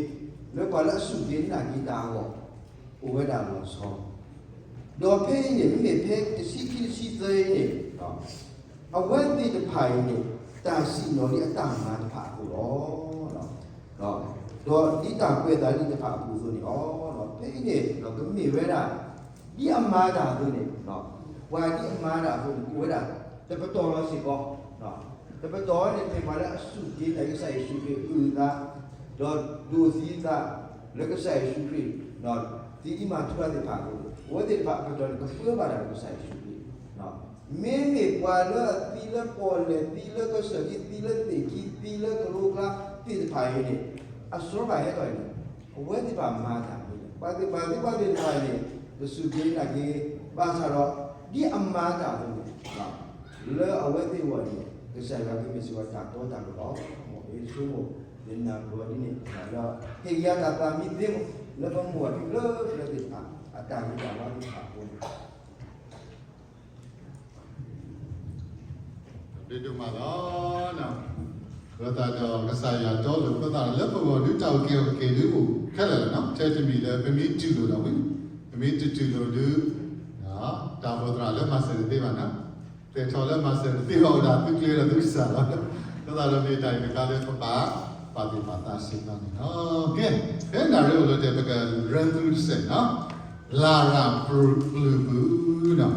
လၢပှၤလၢအစူၢ်က့ၤနာ်က့ၤတၢ်အဂီၢ် အိၣ်ဝဲဒၣ်လီၤဆီ, ဒီးဖဲအံၤန့ၣ် မ့မ့ၢ်ဖဲတဆံခံတဆံသၢအံၤန့ၣ် အဝဲသ့ၣ်တဖၣ်အံၤန့ၣ် တၢ်စံၣ်ညီၣ်ဒ်အတၢ်မၤတဖၣ်အသိးလီၤ. ဒီးဒ်တၢ်ကွဲးအသးလံာ်တဖၣ်အပူၤအသိးန့ၣ်လီၤ. ဖဲအံၤန့ၣ် ကမ့ၢ်ဝဲဒၣ် ဒ်အမၤတၢ်အသိးန့ၣ်, ပှၤဒ်အမၤတၢ်အသိးန့ၣ် အိၣ်ဝဲဒၣ် တပတီၢ်လီၤစ့ၢ်ကီး, တပတီၢ်ဝဲန့ၣ် မ့ၢ်ပှၤလၢအစူၢ်က့ၤနာ်က့ၤကစၢ်ယ့ၣ်ၡူးခရံာ် အုၣ်အသး, ဒီးဒိးသံအသး လၢကစၢ်ယ့ၣ်ၡူးခရံာ် သံဒ်မၤထွဲသ့ၣ်တဖၣ်အသိး, အဝဲသ့ၣ်တဖၣ်အပတီၢ်န့ၣ် ကပၢဘၣ်တၢ်ဒီးကစၢ်ယ့ၣ်ၡူးခရံာ်, မ့မ့ၢ်ပှၤလၢအသံလၢပီၣ်လဲၣ် သံလၢကစၢၢ်ခံ သံလၢသ့ၣ်ခံ သံလၢကလိကျါသ့ၣ်တဖၣ်အံၤန့ၣ် အစီၤပၤဟဲထီၣ်အံၤန့ၣ် အဝဲသ့ၣ်တဖၣ်မၤတၢ်မ့ၢ်လဲၣ်, ပှၤသ့ၣ်တဖၣ်သ့ၣ်တဖၣ်အံၤန့ၣ် တစူၢ်က့ၤနာ်က့ၤ ဘၣ်ဆၣ်ဒီး ဒ်အမၤတၢ်အသိးန့ၣ် လၢအဝဲသ့ၣ်အဂီၢ်န့ၣ် ကစၢ်ယွၤကမ့ၢ်စ့ၢ်ကီးတၢ်တီတၢ်လိၤလီၤ. မ်ယဆိကမိၣ် ယနၢ်ပၢၢ်ဒ်န့ၣ် လၢဟ့ၣ်ယၤတၢ်သးမံသ့မး လၢပမိၢ်ပၢ်ဖံဖုလၢပျၢၤသ့ၣ်တဖၣ် အတၢ်ဂ့ၤတၢ်ဝါသ့ၣ်တဖၣ်အဃိန့ၣ် ဒိၣ်ဒိၣ်မးလီၤ. အဃိသတးဒီး ကစၢ်ယွၤတီလိၤအဃိသတးဒီး လၢပဂီၢ်ဒုးတၢ်အုၣ်က့ၤခီၣ်က့ၤဒုးအိၣ်ခဲလၢာ်လီၤ. ထဲတမံၤလၢပမ့ၢ်တူၢ်လိာ်ဒီးဝံၤ ပမ့ၢ်တတူၢ်လိာ်ဒုး တၢ်အိၣ်ဖှိၣ်သရၣ်လၢမၤစၢၤတသ့ဘၣ်န့ၣ်, သဲးထီၣ်လၢမၤစၢၤတသ့ဘၣ် အိၣ်ဒၣ်သုကျဲဒီးသုကစၢ်လီၤ. အဃိသတးဒီးမ့ၢ်တၢ်အံၤတခါလၢပပာ် ပာ်သူၣ်ပာ်သးစ့ၢ်ကီးန့ၣ်လီၤ. ကဲ, ဖဲနၣ်ရံၣ်အိၣ်လၢတဲ ပက run through တစဲးန့ၣ်, လၢ်ရၣ်ပျုၤပူၤန့ၣ်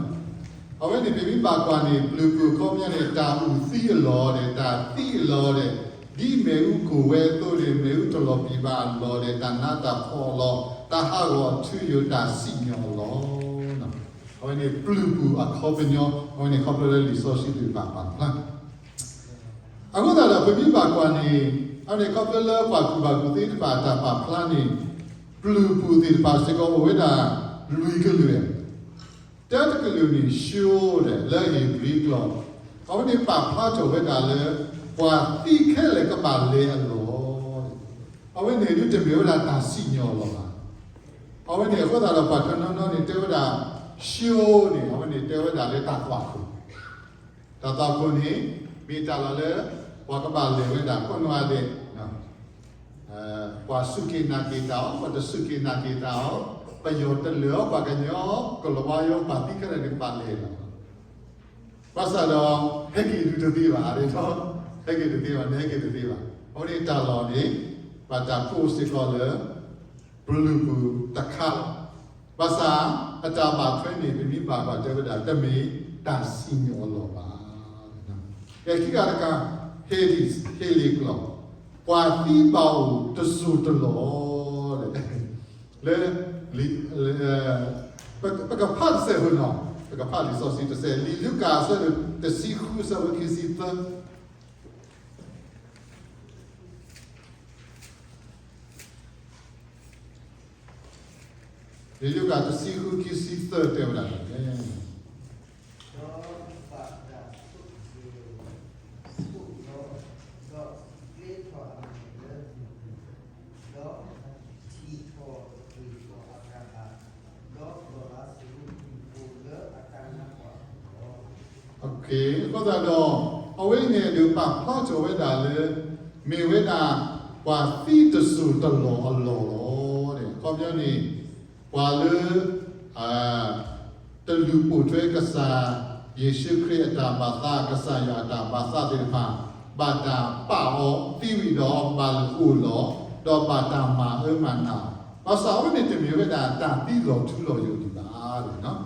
အဝဲန့ၣ် ပမ့ၢ်ဘၣ်ကွၢ်န့ၣ် ပျုၤပူၤအခီပညီန့ၣ် တၢ်အုၣ်သံအလီၢ်ဒီး တၢ်သံအလီၢ်ဒီး ဒ်မ့ၣ်အူကိၢ်ဝဲအသိးန့ၣ် မ့ၣ်အူတလီၤပံာ်ဘၣ်အလီၢ်ဒီး တၢ်နးတၢ်ဖှီၣ်အလီၢ်, တၢ်ဟးဂီၤထုးယိာ်တၢ်စံၣ်ညီၣ်အလီၢ်, အဝဲန့ၣ်ပျုၤပူၤအခီပညီ, အဝဲန့ၣ်ခီဖျိလၢလံာ်စီဆှံသ့ၣ်တဖၣ်ပာ်ဖျါ အဃိသတးဒီး ပမ့ၢ်ဘၣ်ကွၢ်န့ၣ် အဝဲန့ၣ်ခီဖျိလၢပှၤကူၣ်ဘၣ်ကူၣ်သ့သ့ၣ်တဖၣ်အတၢ်ပာ်ဖျါန့ၣ် ပျုၤပူၤသ့ၣ်တဖၣ်စ့ၢ်ကီးအိၣ်ဝဲဒၣ်လွံၢ်ကလုာ်, တၢတကလုာ်န့ၣ် Sheol ဒီး လၢဧ့ၤဘြံၤကျိာ်, အဝဲန့ၣ်ပာ်ဖျါထီၣ်ဝဲဒၣ်လၢ ပှၤသံခဲလၢာ်ကဘၣ်လဲၤအလီၢ်, အဝဲန့ၣ်ဒုးတမ့ၢ်ဝဲဒၣ်တၢ်စံၣ်ညီၣ်အလီၢ်ဘၣ်. အဝဲန့ၣ်အဃိသတးဒီး ပှၤတနီၤနီၤန့ၣ်တဲဝဲဒၣ် Sheol န့ၣ် အဝဲန့ၣ်တဲဝဲဒၣ်လၢတၢ်သွၣ်ခိၣ် တၢ်သွၣ်ခိၣ်န့ၣ် မ့ၢ်တၢ်လီၢ်လၢ ပှၤကဘၣ်လဲၤဝဲဒၣ်ကိးနီၢ်ဂၤဒဲး, ပှၤစူၢ်က့ၤနာ်က့ၤတၢ်အီၤ ပှၤတစူၢ်က့ၤနာ်က့ၤတၢ်အီၤ, ပယီၤတလၢာ်အီၤ ပှၤကညီ ကလီၤဝါယီၤ ပှၤသံခဲလၢာ်န့ၣ် ကဘၣ်လဲၤလီၤ. ဘၣ်ဆၣ်ဒီး ဟဲက့ၤဒုးတသ့ဘၣ်, ဟဲက့ၤတသ့ဘၣ်, နဟဲက့ၤတသ့ဘၣ်. အဃိန့ၣ်တၢ်လီၢ်န့ၣ် ဘၣ်တၢ်ကိးစ့ၢ်ကီးလၢ ပျုၤပူၤတခါလီၤ. ဘၣ်ဆၣ် အတၢ်ဘၣ်ထွဲန့ၣ် ပမ့ၢ်ဘၣ်ကွၢ်တဲဝဲဒၣ် တမ့ၢ်တၢ်စံၣ်ညီၣ်အလီၢ်ဘၣ်. ခံခါတခါ Hades ဟ့းလ့ၣ်ကျိာ်, ပှၤသံဘၣ်အိၣ်တစိၢ်တလီၢ်, လၢ ပကဖးတစဲးဖိနီၤ, ပကဖးလံာ်စီဆှံတစဲး လံာ်လူၤကၣ်အဆၢဒိၣ်တဆံဃု အဆၢဖိခံဆံသၢ လံာ်လူၤကၣ်တဆံဃု ခံဆံသၢတဲဝဲဒၣ်န့ၣ်, ဒီးဘၣ်တၢ်ဆိၣ်ဂ့ၤဆိၣ်ဒီး ဒီးကျဲထီၣ်အမဲာ်လၢ ဒီးထံၣ်ထီၣ်တ့ၢ်ထီၣ်အၤဘြၤဟၣ်, ဒီးလီၤလးစရူး အိၣ်လၢအတၢ်နါပှၢ်အပူၤလီၤ. အဃိသတးဒီး အဝဲအံၤန့ၣ်ဒုးပာ်ဖျါထီၣ်ဝဲဒၣ်လၢ မ့ၢ်ဝဲဒၣ် ပှၤသံတစိၢ်တလီၢ်အလီၢ်လီၤ. အခီပညီန့ၣ် ပှၤလၢ တလူၤပိာ်ထွဲကစၢ်ယ့ၣ်ၡူးခရံာ်အတၢ်ဘၣ်သး ကစၢ်ယွၤအတၢ်ဘၣ်သးသ့ၣ်တဖၣ် ဘၣ်တၢ်ပာ်အီၤသံဝံၤဒီး ဘၣ်အိၣ်လီၤ, ဒီးဘၣ်တၢ်မၤအၢမၤနးအီၤ, ဘၣ်ဆၣ်အဝဲန့ၣ်တမ့ၢ်ဝဲဒၣ်တၢ်သံလီၤထူလီၤယိာ်ဒံးဘၣ်. တၢ်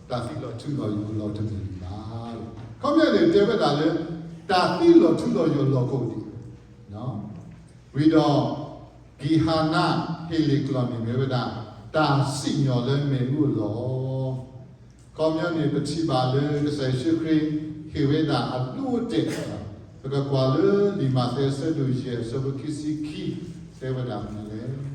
သံလီၤထူလီၤယိာ်အလီၢ်တမ့ၢ်ဒံးဘၣ်. ခီပညီန့ၣ်တဲဝဲဒၣ်လၢ တၢ်သံလီၤထူလီၤယိာ်အလီၢ်ကအိၣ်ဒံး ဝံၤဒီး ကံၢ်ဟၤနၣ်ဟ့ၣ်လ့ၣ်ကျီၢ်န့ၣ်မ့ၢ်ဝဲဒၣ် တၢ်စံၣ်ညီၣ်လၢမ့ၣ်အူအလီၢ်. ခီပညီန့ၣ် ပထံၣ်ဘၣ်လၢကစၢ်ယ့ၣ်ၡူးခရံာ်ဟ့ၣ်ဝဲဒၣ်အဒိအတဲာ်, ပကကွၢ်လၢလံာ်မးသဲအဆၢဒိၣ်ယဲၢ်အဆၢဖိခံဆံခံ တဲဝဲဒၣ်မနုၤလဲၣ်.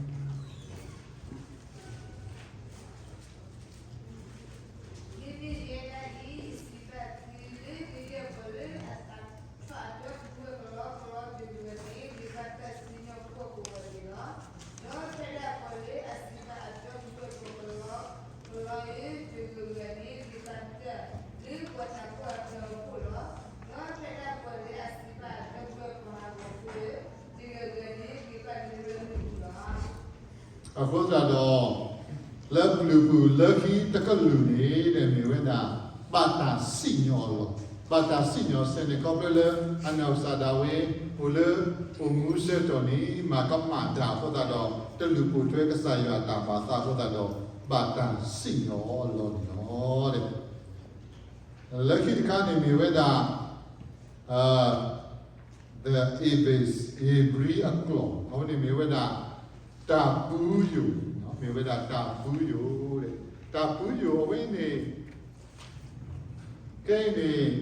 ဒ်န့ၣ်ယဲဒၣ်အံၤ ယစံးဘၣ်သုလၢ မ့ၢ်ဒၣ်ပှၤလၢအသးထီၣ်အတၢ်ပူၤဝဲကလီကလီတဂၤန့ၣ် မ့ၢ်ဘၣ်တၢ်စံၣ်ညီၣ်ကွီၢ်ကဝီၤန့ၣ်လီၤ. ဒီးဖဲဒၣ်ပှၤလၢအစံးဘၣ်အတၢ်ပူၤဝဲကလီကလီတဂၤန့ၣ် မ့ၢ်ဘၣ်တၢ်လၢပှၤတၢ်ကွၢ်အတၢ်အိၣ်ဖှိၣ်လီၤ. ဒီးဖဲဒၣ်ပှၤလၢအစံးဘၣ်အတၢ်ပူၤဝဲကလီကလီတဂၤန့ၣ် မ့ၢ်ဘၣ်တၢ်လၢပှၤမၤဂီၤဖိတဂၤန့ၣ် မ့ၢ်ဘၣ်လၢမ့ၣ်အူလီၤ. အဃိသတးဒီး လၢပျုၤပူၤလၢခံတကလုာ်န့ၣ် မ့ၢ်ဝဲဒၣ် ဘၣ်တၢ်စံၣ်ညီၣ်အလီၢ်, ဘၣ်တၢ်စံၣ်ညီၣ်စဲန့ၣ် ခီဖျိလၢအနီၢ်ကစၢ်ဒၣ်ဝဲ အိၣ်လၢအိၣ်မူဆၢကတီၢ်န့ၣ် မၤကမၣ်တၢ်အဃိသတးဒီး တလူၢ်ပိာ်ထွဲကစၢ်ယွၤအတၢ်ဘၣ်သးအဃိသတးဒီး ဘၣ်တၢ်စံၣ်ညီၣ်အီၤအလီၢ်န့ၣ်လီၤ. လၢခံတခါန့ၣ်မ့ၢ်ဝဲဒၣ် the Hebrew အကျိာ် အဝဲန့ၣ်မ့ၢ်ဝဲဒၣ် တၢ်ပူၤယိာ်, မ့ၢ်ဝဲဒၣ်တၢ်ပူၤယိာ်, တၢ်ပူၤယိာ်အဝဲန့ၣ် ခဲအံၤန့ၣ်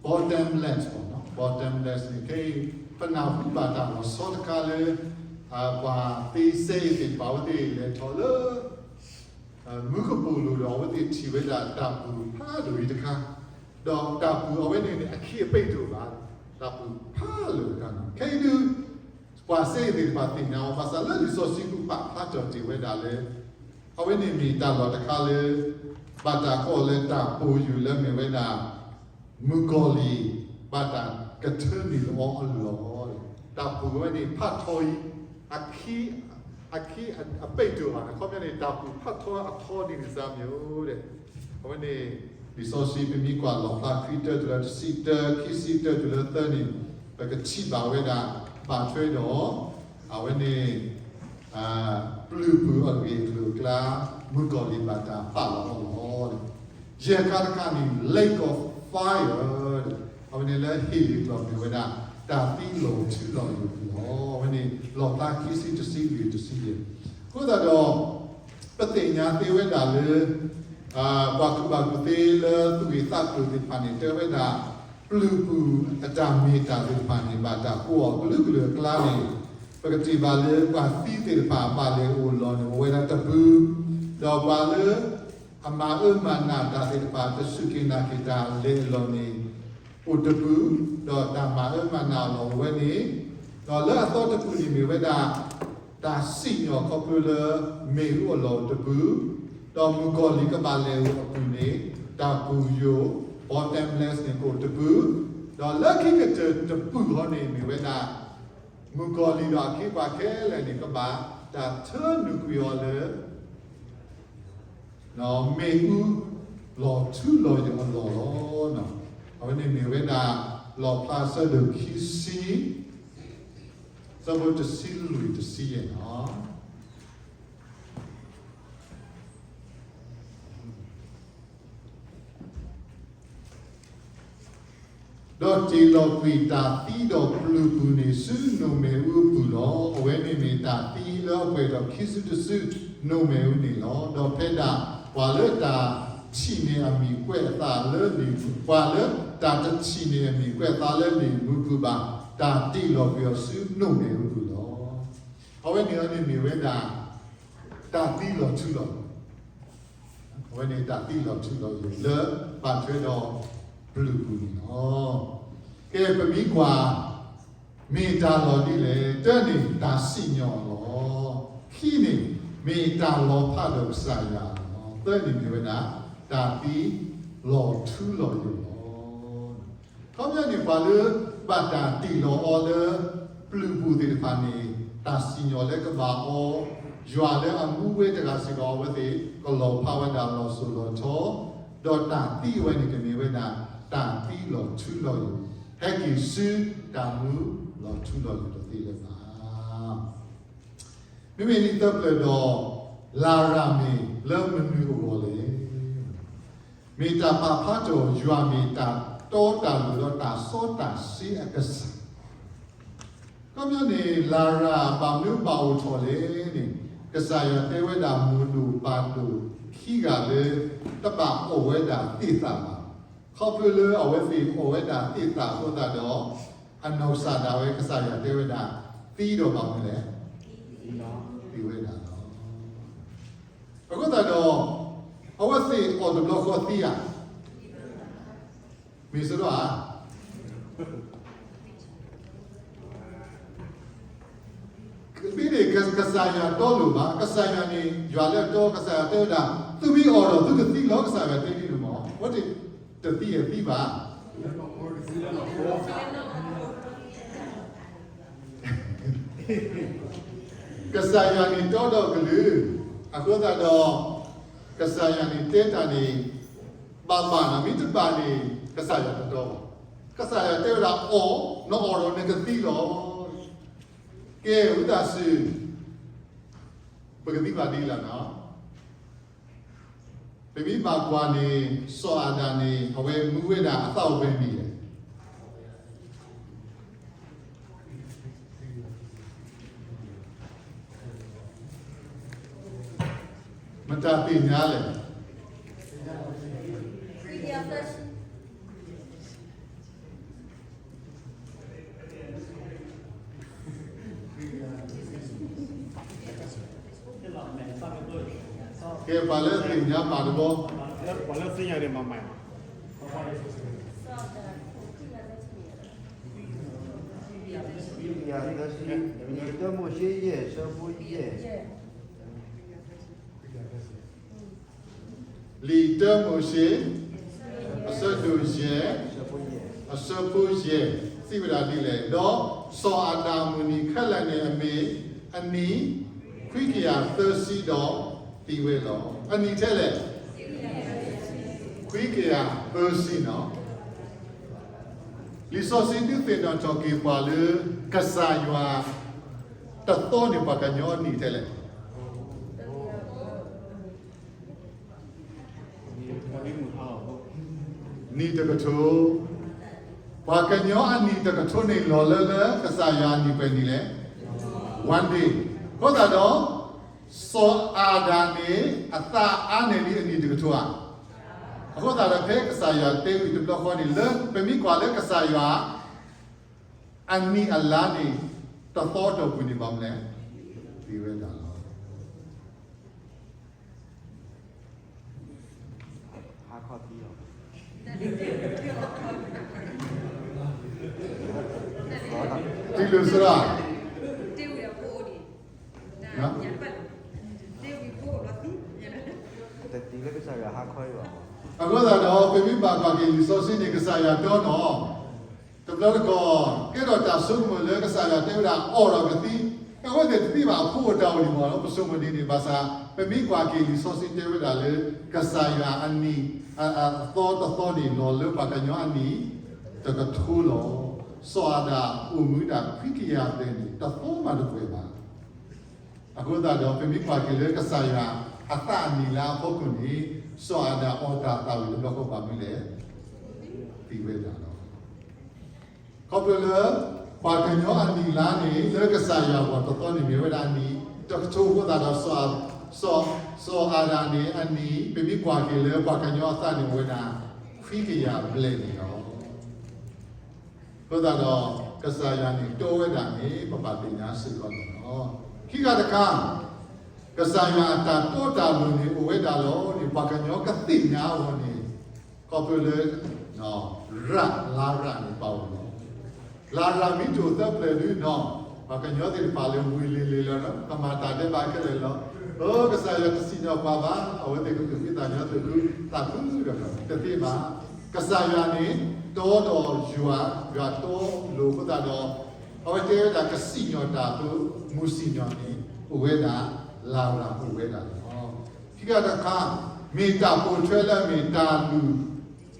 bottomless ဘၣ်, bottomless န့ၣ် ခဲအံၤ ပနၢ်ဟူဘၣ်တၢ်လီၤဆီတခါလၢ ပှၤသ့စဲအံၤသ့ၣ်တဖၣ်အဝဲသ့ၣ်လဲၤထီၣ်လၢ မူကပိာ်လိၤဒီး အဝဲသ့ၣ်ထံၣ်ဝဲဒၣ်တၢ်ပူၤဖးဒိၣ်အံၤတခါ, ဒီးတၢ်ပူၤအဝဲန့ၣ်န့ၣ် အခံအပိာ်တအိၣ်ဘၣ်, တၢ်ပူၤဖးလၢာ်တခါန့ၣ် ခဲအံၤဒုး ပှၤစဲအံၤသ့ၣ်တဖၣ်သ့ၣ်ညါအီၤ ဘၣ်ဆၣ်လၢလံာ်စီဆှံပူၤပာ်ဖျါထီၣ်တ့ၢ်ဝဲဒၣ်လၢ အဝဲန့ၣ်မ့ၢ်တၢ်လီၢ်တခါလၢ ဘၣ်တၢ်ကိးလၢတၢ်ပူၤယိာ်လၢမ့ၢ်ဝဲဒၣ် မုၣ်ကီၤလံၢ် ဘၣ်တၢ်ကထၢနုာ်လီၤအီၤအလီၢ်, တၢ်ပူၤဝဲန့ၣ်ဖးထီအံၤ အခံ အခံအပိာ်တအိၣ်ဘၣ်န့ၣ် ခီပညီန့ၣ် တၢ်ပူၤဖးထီအထီန့ၣ်န့ၣ်စ့ၢ်မ့ၢ်အိၣ်ဒဲး, အဝဲန့ၣ် လံာ်စီဆှံပမ့ၢ်ကွၢ်လီၣ်ဖျါခံတၢတုၤလၢတဆံတၢ ခံဆံတၢတုၤလၢသၢန့ၣ် ပကထံၣ်ဘၣ်ဝဲဒၣ် ဘၣ်ထွဲဒီး အဝဲန့ၣ် ပျုၤပူၤအဂ့ၢ်အကျိၤအကျါ မုၣ်ကီၤလံၢ်ဘၣ်တၢ်ပာ်လီၤအီၤလီၤ. ယဲၢ်ခါတခါန့ၣ် lake of fire အဝဲန့ၣ်လၢဟ့ၣ်လ့ၣ်ကျီၢ်မ့ၢ်ဝဲဒၣ် တၢ်သံလီၤထူလီၤယိာ်လီၤ. အဝဲန့ၣ် လီၣ်ဖျါခံဆံတဆံလွံၢ်တဆံယဲၢ်, အဃိသတးဒီး ပသ့ၣ်ညါသ့ဝဲဒၣ်လၢ ပှၤကူၣ်ဘၣ်ကူၣ်သ့လၢသူၣ်ဂ့ၢ်သးကျိၤသ့ၣ်တဖၣ်န့ၣ် တဲဝဲဒၣ် ပျုၤပူၤအတၢ်မ့ၢ်တၢ်သ့ၣ်တဖၣ်န့ၣ် ဘၣ်တၢ်ကိးအီၤကလုာ်ကလုာ်အကျါန့ၣ် ပကထံၣ်ဘၣ်လၢပှၤသံသ့ၣ်တဖၣ်ဘၣ်လဲၤအိၣ်လီၢ်န့ၣ် အိၣ်ဝဲဒၣ်တပူၤ, ဒီးပှၤလၢ အမၤအၢမၤနးတၢ်သ့ၣ်တဖၣ် တစူၢ်က့ၤနာ်က့ၤတၢ်လဲၤအလီၢ်န့ၣ် အိၣ်တပူၤ, ဒီးတၢ်မၤအၢမၤနးအလီၢ်အိၣ်ဝဲန့ၣ်, ဒီးလၢအသီတပူၤန့ၣ်မ့ၢ်ဝဲဒၣ် တၢ်စံၣ်ညီၣ်ခီဖျိလၢမ့ၣ်အူအလီၢ်အိၣ်တပူၤ, ဒီးမုၣ်ကီၤလံၢ်ကဘၣ်လဲၤအိၣ်အပူၤန့ၣ် တၢ်ပူၤယိာ် bottomless န့ၣ်ကအိၣ်တပူၤ, ဒီးလၢခံကတၢၢ်တပူၤဃီန့ၣ်မ့ၢ်ဝဲဒၣ် မုၣ်ကီၤလံၢ်ဒီးအခ့အပှၤခဲလၢာ်န့ၣ် ကဘၣ်တၢ်ထၢနုာ်ကွံာ်အီၤလၢ မ့ၣ်အူလီၤထူလီၤယိာ်အလီၢ်လီၤ. အဝဲန့ၣ်မ့ၢ်ဝဲဒၣ် လီၣ်ဖျါဆၢဒိၣ်ခံဆံ ဆၢဖိတဆံလွံၢ်တဆံယဲၢ်လီၤ. ဒီးတ့ၢ်လီၤကွံာ်တၢ်သံဒီးပျုၤပူၤန့ၣ်ဆူနိၣ်မ့ၣ်အူအပူၤလီၤ. အဝဲန့ၣ်မ့ၢ်တၢ်သံလၢအပှဲၤထီၣ်ခံစုတစု နိၣ်မ့ၣ်အူန့ၣ်လီၤ. ဒီးဖဲဒၣ် ပှၤလၢတၢ်ထံၣ်န့ၢ်အမံၤကွဲးအသးလၢလံာ်မူ ပှၤလၢတၢ်တထံၣ်န့ၢ်အမံၤကွဲးအသးလၢလံာ်မူပူၤဘၣ် တၢ်တ့ၢ်လီၤကွံာ်အီၤဆူနိၣ်မ့ၣ်အူပူၤလီၤ. အဝဲန့ၣ်အီၤန့ၣ်မ့ၢ်ဝဲဒၣ် တၢ်သံလီၤထူလီၤ အဝဲန့ၣ်တၢ်သံလီၤထူလီၤယိာ်လၢ ဘၣ်ထွဲဒီးပျုၤပူၤန့ၣ်လီၤ. ကဲ ပမ့ၢ်ကွၢ် မ့ၢ်တၢ်လီၢ်ဒ်လဲၣ်, တၢန့ၣ်တၢ်စံၣ်ညီၣ်လီၤ. ခံန့ၣ် မ့ၢ်တၢ်လီၤဖးဒီးကစၢ်ယွၤလီၤ. သၢန့ၣ်မ့ၢ်ဝဲဒၣ် တၢ်သံလီၤထူလီၤယိာ်လီၤ. ခီပညီန့ၣ် ပှၤလၢဘၣ်တၢ်တ့ၢ်လီၤအီၤလၢ ပျုၤပူၤသ့ၣ်တဖၣ်န့ၣ် တၢ်စံၣ်ညီၣ်လၢကဘၣ်အီၤ, ယွၤလၢအမူဝဲတဂၤစ့ၢ်ကီး အဝဲသ့ၣ်ကလီၤဖးဝဲဒၣ်လီၤစိၤလီၤထီ, ဒီးတၢ်သံဝဲန့ၣ်ကမ့ၢ်ဝဲဒၣ် တၢ်သံလီၤထူလီၤယိာ်, ဟဲက့ၤဆူ တၢ်မူလီၤထူလီၤယိာ်တသ့လၢၤဘၣ်. မ့မ့ၢ်နံၣ်သၢဖျၢၣ်ဒီး လၤရၤမ့ၢ်လၢမနုၤအဂီၢ်လဲၣ်. မ့ၢ်တၢ်ပာ်ဖျါထီၣ် ယွၤမ့ၢ်တၢ်တီတၢ်လိၤဒီးတၢ်စီတၢ်ဆှံအကစၢ်. ခီပညီန့ၣ် လၤရၤဘၣ်မနုၤဘၣ်အိၣ်ထီၣ်လဲၣ်န့ၣ်, ကစၢ်ယွၤတဲဝဲဒၣ် မိၢ်ဒိၣ်ပၢ်ဒိၣ်ခံဂၤလၢ တဘၣ်အီၣ်ဝဲဒၣ်သ့ၣ်သၣ်ဘၣ်. ခီဖျိလၢအဝဲသ့ၣ်အီၣ်ဝဲဒၣ်သ့ၣ်သၣ်အဃိသတးဒီး အနီၢ်ကစၢ်ဒၣ်ဝဲ ကစၢ်ယွၤတဲဝဲဒၣ် သံဒီးဘၣ်မနုၤလဲၣ်, သံဝဲဒၣ်လီၤ. အဃိသတးဒီး အဝဲသ့ၣ်အီၣ်တဘျီဃီသံဧါ, မ့ၢ်စ့ၢ်ကီးဧါ. မ့ၢ်န့ၣ် ကစၢ်ယွၤတီလိၤဘၣ်, ကစၢ်ယွၤန့ၣ် ယွၤလၢအတီ ကစၢ်ယွၤတဲဝဲဒၣ် သုမ့ၢ်အီၣ်ဒီးသုကသံလီၤ, ကစၢ်ယွၤတဲဒ်န့ၣ်မ့ၢ် အဝဲသ့ၣ်တသံအသံဘၣ်. ကစၢ်ယွၤန့ၣ်တီဒီးကလုာ်, အဃိသတးဒီး ကစၢ်ယွၤန့ၣ်တဲတၢ်န့ၣ် ဘၣ်ဘၣ်နီၤ, မ့ၢ်တဘၣ်န့ၣ် ကစၢ်ယွၤတတီဘၣ်. ကစၢ်ယွၤတဲဝဲဒၣ်အီၣ်, နအီၣ်ဒီးနကသံလီၤ. ကဲ ဝံသးစူၤ ပကသံကွၢ်ဒ်လဲၣ်နီၤ. ပမ့ၢ်ဘၣ်ကွၢ်န့ၣ် စီၤအၤဒၣ်န့ၣ် အဝဲမူဝဲဒၣ်အသးအိၣ်ဖဲန့ၣ်လဲၣ်. မတၤသ့ၣ်ညါလဲၣ်. ကဲ ပှၤလၢသ့ၣ်ညါပာ်တဘျီ. ပှၤလၢသ့ၣ်ညါန့ၣ်မၤမၤ. လံာ်တၢမိၤၡ့ယဲၢ် အဆၢဖိယဲၢ်. လံာ်တၢမိၤၡ့ အဆၢဒိၣ်ယဲၢ် အဆၢဖိယဲၢ် စံးဝဲဒၣ်ဒ်လဲၣ်, ဒီးစီၤအၤဒၣ်အမုၢ်နံၤခဲလၢာ်န့ၣ် အမ့ၢ်အနံၣ် ခွံကယၤသၢဆံဒီးသံဝဲလီၤ. အနံၣ်ထဲလဲၣ်, ခွံကယၤသၢဆံနီၤ. လံာ်စီဆှံဒုးသ့ၣ်နီၣ်ထီၣ်က့ၤပှၤလၢ ကစၢ်ယွၤတသီန့ၣ် ပှၤကညီအနံၣ်ထဲလဲၣ်. နံၣ်တကထိ, ပှၤကညီအနံၣ်တကထိန့ၣ် လီၤလၢလၢကစၢ်ယွၤအနံၣ်ပှဲၤနံၣ်လဲၣ်. One day. အဃိသတးဒီး စီၤအၤဒၣ်န့ၣ် အသးအါန့ၢ်လံအနံၣ်တကထိဧါ. အဃိသတးဒီး ဖဲကစၢ်ယွၤတဲဝံၤတဘျီဃီန့ၣ် လၢပမ့ၢ်ကွၢ်လၢကစၢ်ယွၤ အနံၣ်အလါန့ၣ် တသီအတီၢ်ပူၤန့ၣ် ဘၣ်မနုၤလဲၣ်, သံဝဲဒၣ်လီၤ. ဟါခီသံလီၤ. တုၤလၢစရၣ် တသံလၢကစၢ်ယွၤဟါခီအံၤဘၣ်. အဃိသတးဒီး ပမ့ၢ်ဘၣ်ကွၢ်က့ၤလံာ်စီဆှံန့ၣ် ကစၢ်ယွၤတီနီၤ တဘျီတခီၣ် ကဲထီၣ်တၢ်ဆိကမိၣ်လၢကစၢ်ယွၤတဲဝဲဒၣ် အီၣ်ဒီးကသံ, အဝဲသ့ၣ်တသံဘၣ်အဖိအတၢ်အိၣ်န့ၣ်မ့ၢ်လီၤ. ပဆိကမိၣ်ဒ်န့ၣ်ဘၣ်ဆၣ် ပမ့ၢ်ကွၢ်က့ၤလံာ်စီဆှံတဲဝဲဒၣ်လၢ ကစၢ်ယွၤအနံၣ် အသီတသီန့ၣ် လီၤလၢပှၤကညီအနံၣ် တကထိလီၤ. စီၤအၤဒၣ်အိၣ်မူဒၣ်ခွံကယၤဘျဲၣ်န့ၣ် တသီမးတပှဲၤဘၣ်. အဃိသတးဒီး ပမ့ၢ်ကွၢ်က့ၤလၢကစၢ်ယွၤအသးအနံၣ်လါအဖီခိၣ်န့ၣ် စီၤအၤဒၣ်အီၣ်တၢ်သးဝံၣ်တဘျီဃီဘၣ်မနုၤလဲၣ်, သံဝဲဒၣ်လီၤ. ခီဖျိလၢ ပှၤကညီအနံၣ်လါန့ၣ် လၢကစၢ်ယွၤအဂီၢ်တသီန့ၣ် မ့ၢ်ဝဲဒၣ်အနံၣ်တကထိအဃိသတးဒီး စီၤအၤဒၣ်န့ၣ်အနံၣ် ပမ့ၢ်ကွၢ်က့ၤလၢပှၤကညီအသးန့ၣ် အိၣ်ဝဲဒၣ် ခွံကယၤဘျဲၣ်န့ၣ်လီၤ. အဃိသတးဒီး ကစၢ်ယွၤန့ၣ် တီဝဲဒၣ်န့ၣ် ပဘၣ်သ့ၣ်ညါစ့ၢ်ကီးန့ၣ်လီၤ. ခံခါတခါ ကစၢ်ယွၤအတၢ်တီတၢ်လိၤန့ၣ် အိၣ်ဝဲဒၣ်လီၤန့ၣ် ပှၤကညီကသ့ၣ်ညါအဂီၢ်န့ၣ် ခီဖျိလၢ ရၣ် လါရၣ်န့ၣ် ပာ်ဝဲလီၤ. လါရၣ်မ့ၢ်တအိၣ်သၢဖျၢၣ်ဒုးနီၤ ပှၤကညီသ့ၣ်တဖၣ်လၢဝ့ၢ်လ့ၤလ့ၤလီၤ ကမၤတၢ်ဒဲးဘးခဲလၢာ်လီၤ. အိ ကစၢ်ယွၤတစံၣ်ညီၣ်ပှၤဘၣ်, အဝဲသ့ၣ်ကသူၣ်ဖှံသးညီသးခု သးခုဒီးတသ့ဘၣ်. ကစၢ်ယွၤန့ၣ် တီဒီးယွၤ ယွၤတီလိၤအဃိသတးဒီး အဝဲတဲဝဲဒၣ်ကစံၣ်ညီၣ်တၢ်အသိး မုၢ်စံၣ်ညီၣ်န့ၣ် အိၣ်ဝဲဒၣ် လါရၣ်အိၣ်ဝဲဒၣ်လီၤ. ခံခါတခါ မ့ၢ်တၢ်ပိာ်ထွဲလၢအမ့ၢ်တၢ်လူၤ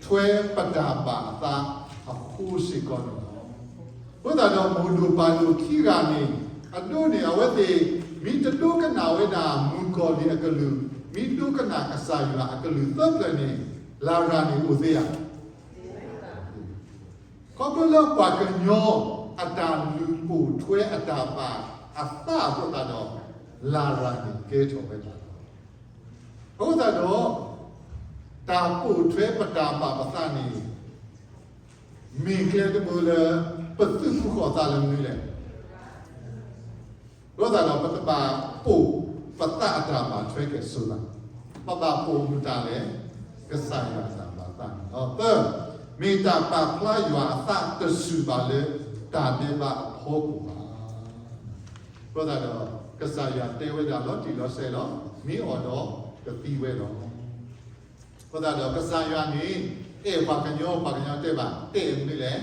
ထွဲပတၢ်ဘၣ်အသးအဃိစ့ၢ်ကီးန့ၣ်လီၤ. အဃိသတးဒီးမိၢ်ဒိၣ်ပၢ်ဒိၣ်ခံဂၤန့ၣ် အဒိန့ၣ် အဝဲသ့ၣ် မ့ၢ်တဒိကနၣ်ဝဲဒၣ်မုၣ်ကီၤလံၢ်အကလုၢ်, မ့ၢ်ဒိကနၣ်ကစၢ်ယွၤအကလုၢ်သၢဖျၢၣ်န့ၣ် လၤရၤန့ၣ်အိၣ်သ့ဧါ. ခီဖျိလၢပှၤကညီအတၢ်လုၢ်ပိာ်ထွဲအတၢ်ဘၣ်အသးအဃိသတးဒီး လၤရၤန့ၣ်ကဲထီၣ်ဝဲဒၣ်လီၤ. အဃိသတးဒီး တၢ်ပိာ်ထွဲပတၢ်ဘၣ်ပသးန့ၣ် မ့ၢ်ကျဲတဘိလၢ ပသုးဖိဃီၤသးလၢမနုၤလဲၣ်. အဃိသတးဒီး ပတဘၣ်ပိာ်ပသးအတၢ်ဘၣ်ထွဲကဲၣ်ဆိးဘၣ်. ပဘၣ်ပိာ်မတၤလဲၣ်, ကစၢ်ယွၤအတၢ်ဘၣ်သးန့ၣ်လီၤ. သၢ, မ့ၢ်တၢ်ပာ်ဖျါယွၤအသးတစူၢ်ဘၣ်လၢတၢ်ဒဲးဘးအဖီခိၣ်ဘၣ်. အဃိသတးဒီး ကစၢ်ယွၤတဲဝဲဒၣ်လီၤတံၢ်လီၤဆဲးလီၤ, မ့ၢ်အီၣ်ဒီးကသံဝဲလီၤ. အဃိသတးဒီး ကစၢ်ယွၤန့ၣ် အဲၣ်ပှၤကညီ ပှၤကညီတဲဘၣ် တအဲၣ်မနုၤလဲၣ်.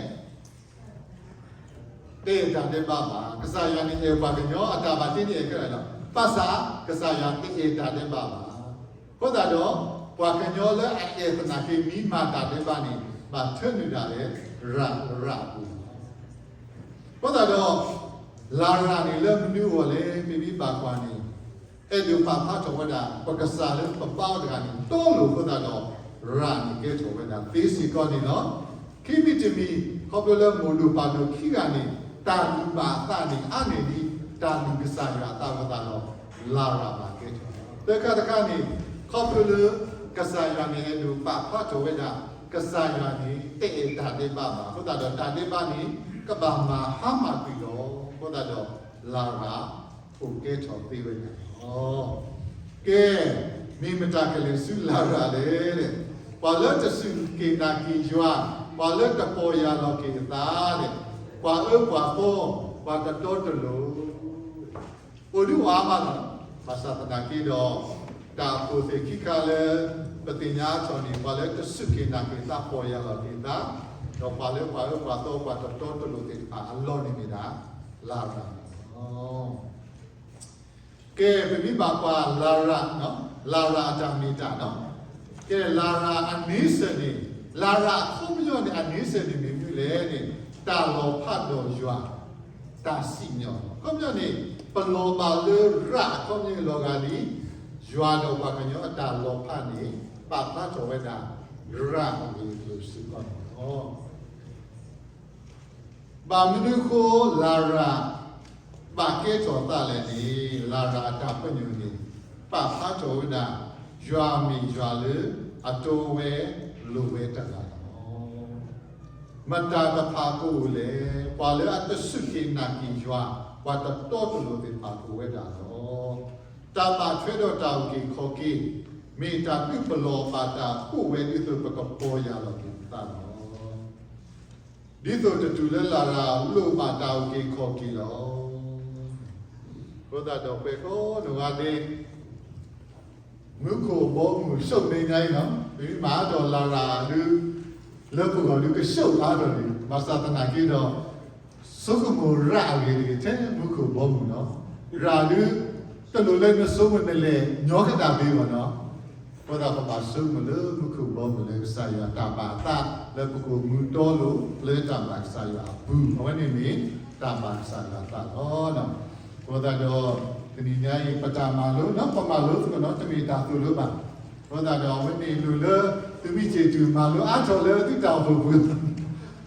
တအဲၣ်တၢ်ဒဲးဘးဘၣ်. ကစၢ်ယွၤန့ၣ်အဲၣ်ပှၤကညီ အတၢ်ဘၣ်တ့န့ၣ်အဲၣ်ခဲလၢာ်လီၤ. ဘၣ်ဆၣ် ကစၢ်ယွၤတအဲၣ်တၢ်ဒဲးဘးဘၣ်. အဃိသတးဒီး ပှၤကညီလၢအအဲၣ်သနာ်က့ မ့ၢ်မၤတၢ်ဒဲးဘးန့ၣ် ဘၣ်ထၢနုာ်ဒၣ်လဲာ် ရၤရၤအပူၤလီၤ. အဃိသတးဒီး လၤရၤန့ၣ်လၢမနုၤအဂီၢ်လဲၣ် ပမ့ၢ်ဘၣ်ကွၢ်န့ၣ် အဲၣ်ဒိးပာ်ဖျါထီၣ်ဝဲဒၣ် ပကစၢ်လၢပဘါအီၤတဂၤန့ၣ် တီလိၤအဃိသတးဒီး ရၤန့ၣ်ကဲထီၣ်ဝဲဒၣ်သ့စ့ၢ်ကီးန့ၣ်လီၤ. ခံမံၤတမံၤ ခီဖျိလၢမိၢ်ဒိၣ်ပၢ်ဒိၣ်ခံဂၤန့ၣ် တၢ်လုၢ်ဘၣ်အသးန့ၣ် အါန့ၢ်ဒံး တၢ်လုၢ်ကစၢ်ယွၤအသးအဃိသတးဒီး လၤရၤဘၣ်ကဲထီၣ်. သၢခါတခါန့ၣ် ခီဖျိလၢ ကစၢ်ယွၤန့ၣ်အဲၣ်ဒိးပာ်ဖျါထီၣ်ဝဲဒၣ် ကစၢ်ယွၤန့ၣ် တအဲၣ်တၢ်ဒဲးဘးဘၣ်. အဃိသတးဒီး တၢ်ဒဲးဘးန့ၣ် ကဘၣ်မၤဟါမၢ်ကွံာ်လီၤ. အဃိသတးဒီး လၤရၤ အိၣ်ကဲထီၣ်သ့ဝဲဒၣ်လီၤ. ကဲ, မ့ၢ်မတၤကလဲၤဆူလၤရၤလဲၣ်. ပှၤလၢတစူၢ်က့ၤနာ်က့ၤယွၤ, ပှၤလၢတပီၢ်ယၢ်လီၤက့ၤအသးန့ၣ်, ပှၤအၢပှၤသီ, ပှၤတတီတလိၤ အိၣ်ဒံးအိၣ်အါမးလီၤ. ဘၣ်ဆၣ်သနာ်က့ဒီး တၢ်အခိၣ်သ့ၣ်ခံခါလၢ ပသ့ၣ်ညါအါထီၣ်န့ၣ် ပှၤလၢတစူၢ်က့ၤနာ်က့ၤသး ပီၢ်ယၢ်လီၤက့ၤသး, ဒီးပှၤလၢပှၤအၢပှၤသီ ပှၤတတီတလိၤသ့ၣ်တဖၣ်အလီၢ်န့ၣ်မ့ၢ်ဒၣ် လၤရၤန့ၣ်လီၤ. ကဲ, ပမ့ၢ်ဘၣ်ကွၢ်လၤရၤ, လၤရၤအတၢ်မ့ၢ်တၢ်နီၤ, ကဲ, လၤရၤအန့ဆၢၣ်န့ၣ်, လၤရၤအခီပညီန့ၣ် အန့ဆၢၣ်န့ၣ်မ့ၢ်မနုၤလဲၣ်န့ၣ်, တၢ်လီၤဖးဒီးယွၤ, တၢ်စံၣ်ညီၣ်, အခီပညီန့ၣ် ပလီၤဘၣ်လၢရၤအခီပညီလီၤဂာ်ဒ် ယွၤဒီးပှၤကညီအတၢ်လီၤဖးန့ၣ် ပာ်ဖျါထီၣ်ဝဲဒၣ် ရၤအဂ့ၢ်အကျိၤစ့ၢ်ကီးန့ၣ်လီၤ. ဘၣ်မနုၤအဃိ လၤရၤ ဘၣ်ကဲထီၣ်သးလဲၣ်န့ၣ်, လၤရၤအတၢ်ပညိၣ်န့ၣ် ပာ်ဖျါထီၣ်ဝဲဒၣ် ယွၤမ့ၢ်ယွၤလၢအတီဝဲလိၤဝဲတဂၤလီၤ. မတၤတဖၣ်ကအိၣ်လဲၣ်, ပှၤလၢအတစူၢ်က့ၤနာ်က့ၤယွၤ ပှၤတတီတလိၤသ့ၣ်တဖၣ်ကအိၣ်ဝဲဒၣ်လီၤ. တၢ်ဘၣ်ထွဲဒီးတၢ်အုၣ်က့ၤခီၣ်က့ၤ မ့ၢ်တၢ်ဒုးပလီၢ်ဘၣ်တၢ်အိၣ်ဝဲဒ်သိးပကပီၢ်ယၢ်လီၤက့ၤပသးလီၤ. ဒ်သိးတတူၢ်လၢလၤရၤလိၣ်ဘၣ်တၢ်အုၣ်က့ၤခီၣ်က့ၤလီၤ. အဃိသတးဒီးပှၤကိးနီၢ်ဂၤဒဲး မူခိၣ်ဘီမုၢ် ဆိၣ်မ့ၢ်ညါအံၤနီၤ, ပမ့ၢ်မၤအါထီၣ်လၤရၤဒုး လၢပဂီၢ်ဒုးကဆိၣ်အါထီၣ်န့ၣ်, ဘၣ်ဆၣ်သနာ်က့ဒီး ဆိကမိၣ်ရၤအဂ့ၢ်တဂ့ၤ ထဲမူခိၣ်ဘီမုၢ်နီၤ, ရၤဒုး တလိၣ်လၢနဆိကမိၣ်နလဲၤညီကဒၣ်ဘ့ၣ်ဘၣ်နီၤ. အဃိသတးပဘၣ်ဆိကမိၣ်လၢမူခိၣ်ဘီမုၢ်လၢကစၢ်ယွၤတၢ်ဘၣ်အသး လၢပကအိၣ်မူတီလိၤလၢတၢ်ဘၣ်ကစၢ်ယွၤအပူၤ, အဝဲန့ၣ်မ့ၢ်တၢ်ဘၣ်ကစၢ်ယွၤအသးလီၤ. အဃိသတးဒီး တနံၤညါအံၤ ပတၢ်မၤလိနီၤ ပမၤလိသကိးနီၤ တမ့ၢ်တၢ်သိၣ်လိဘၣ်. အဃိသတးဒီး အဝဲန့ၣ်လိၣ်လၢ သုမ့ၢ်စံးတုၤမၤလိအါထီၣ်လၢသုတၢ်အိၣ်ဖှိၣ်ပူၤ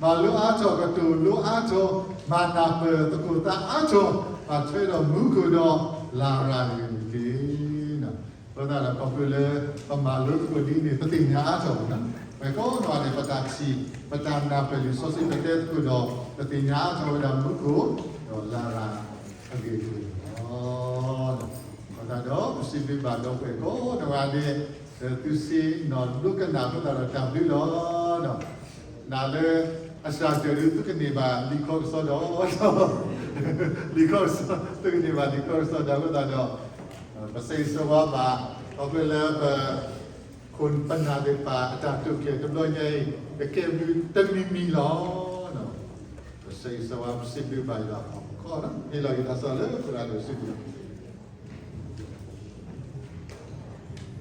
မၤလိအါထီၣ် ကတိၤလိအါထီၣ် မၤနၢ်ပၢၢ်သကိးသးအါထီၣ် ဘၣ်ထွဲဒီးမူခိၣ်ဒီးလၤရၤန့ၣ်တက့ၢ်. အဃိသတးဒီး ခီဖျိလၢပမၤလိသကိးဒ်န့ၣ် ပသ့ၣ်ညါအါထီၣ်မးနီၤ. ပကိးနီၢ်ဂၤဒဲး ပတၢ်ထံၣ် ပတၢ်နၢ်ပၢၢ်လံာ်စီဆှံပတဲသကိးဒီး ပသ့ၣ်ညါအါထီၣ်ဝဲဒၣ်မူခိၣ် ဒီးလၤရၤအဂ့ၢ်အကျိၤန့ၣ်လီၤ. အဃိသတးဒီး ပစံးဘျုးဘၣ်ဒီပုၢ်ဝဲၢ်ကိးနီၢ်ဂၤဒဲး ဒီးသုစ့ၣ်နီၤဒိကနၣ်အဃိသတးဒီးတၢ်ဘျုးလီၤ. နာ်လၢ အစှၤကတၢၢ်ဒုး သုကန့ၢ်ဘၣ်လံာ်ခီကစီဒီး လံာ်ခီကစီ သုကန့ၢ်ဘၣ်လံာ်ခီကစီဒီးအဃိသတးဒီး ပဆၢဂ့ၤဆၢဝါဘၣ် ခီဖျိလၢပ ခိၣ်ပနၢ်သ့ၣ်တဖၣ် အတၢ်တိာ်ကျဲၤတဘျီညါအံၤ ကကဲဘျုးတမံၤမံၤလီၤ. ပဆၢဂ့ၤဆၢဝါ ပစံးဘျုးဘၣ်ယွၤအဖီခိၣ် ဟ့ၣ်လီၤယတၢ်ဆိၣ်ဂ့ၤလၢပရၤဒိၣ်စုပူၤ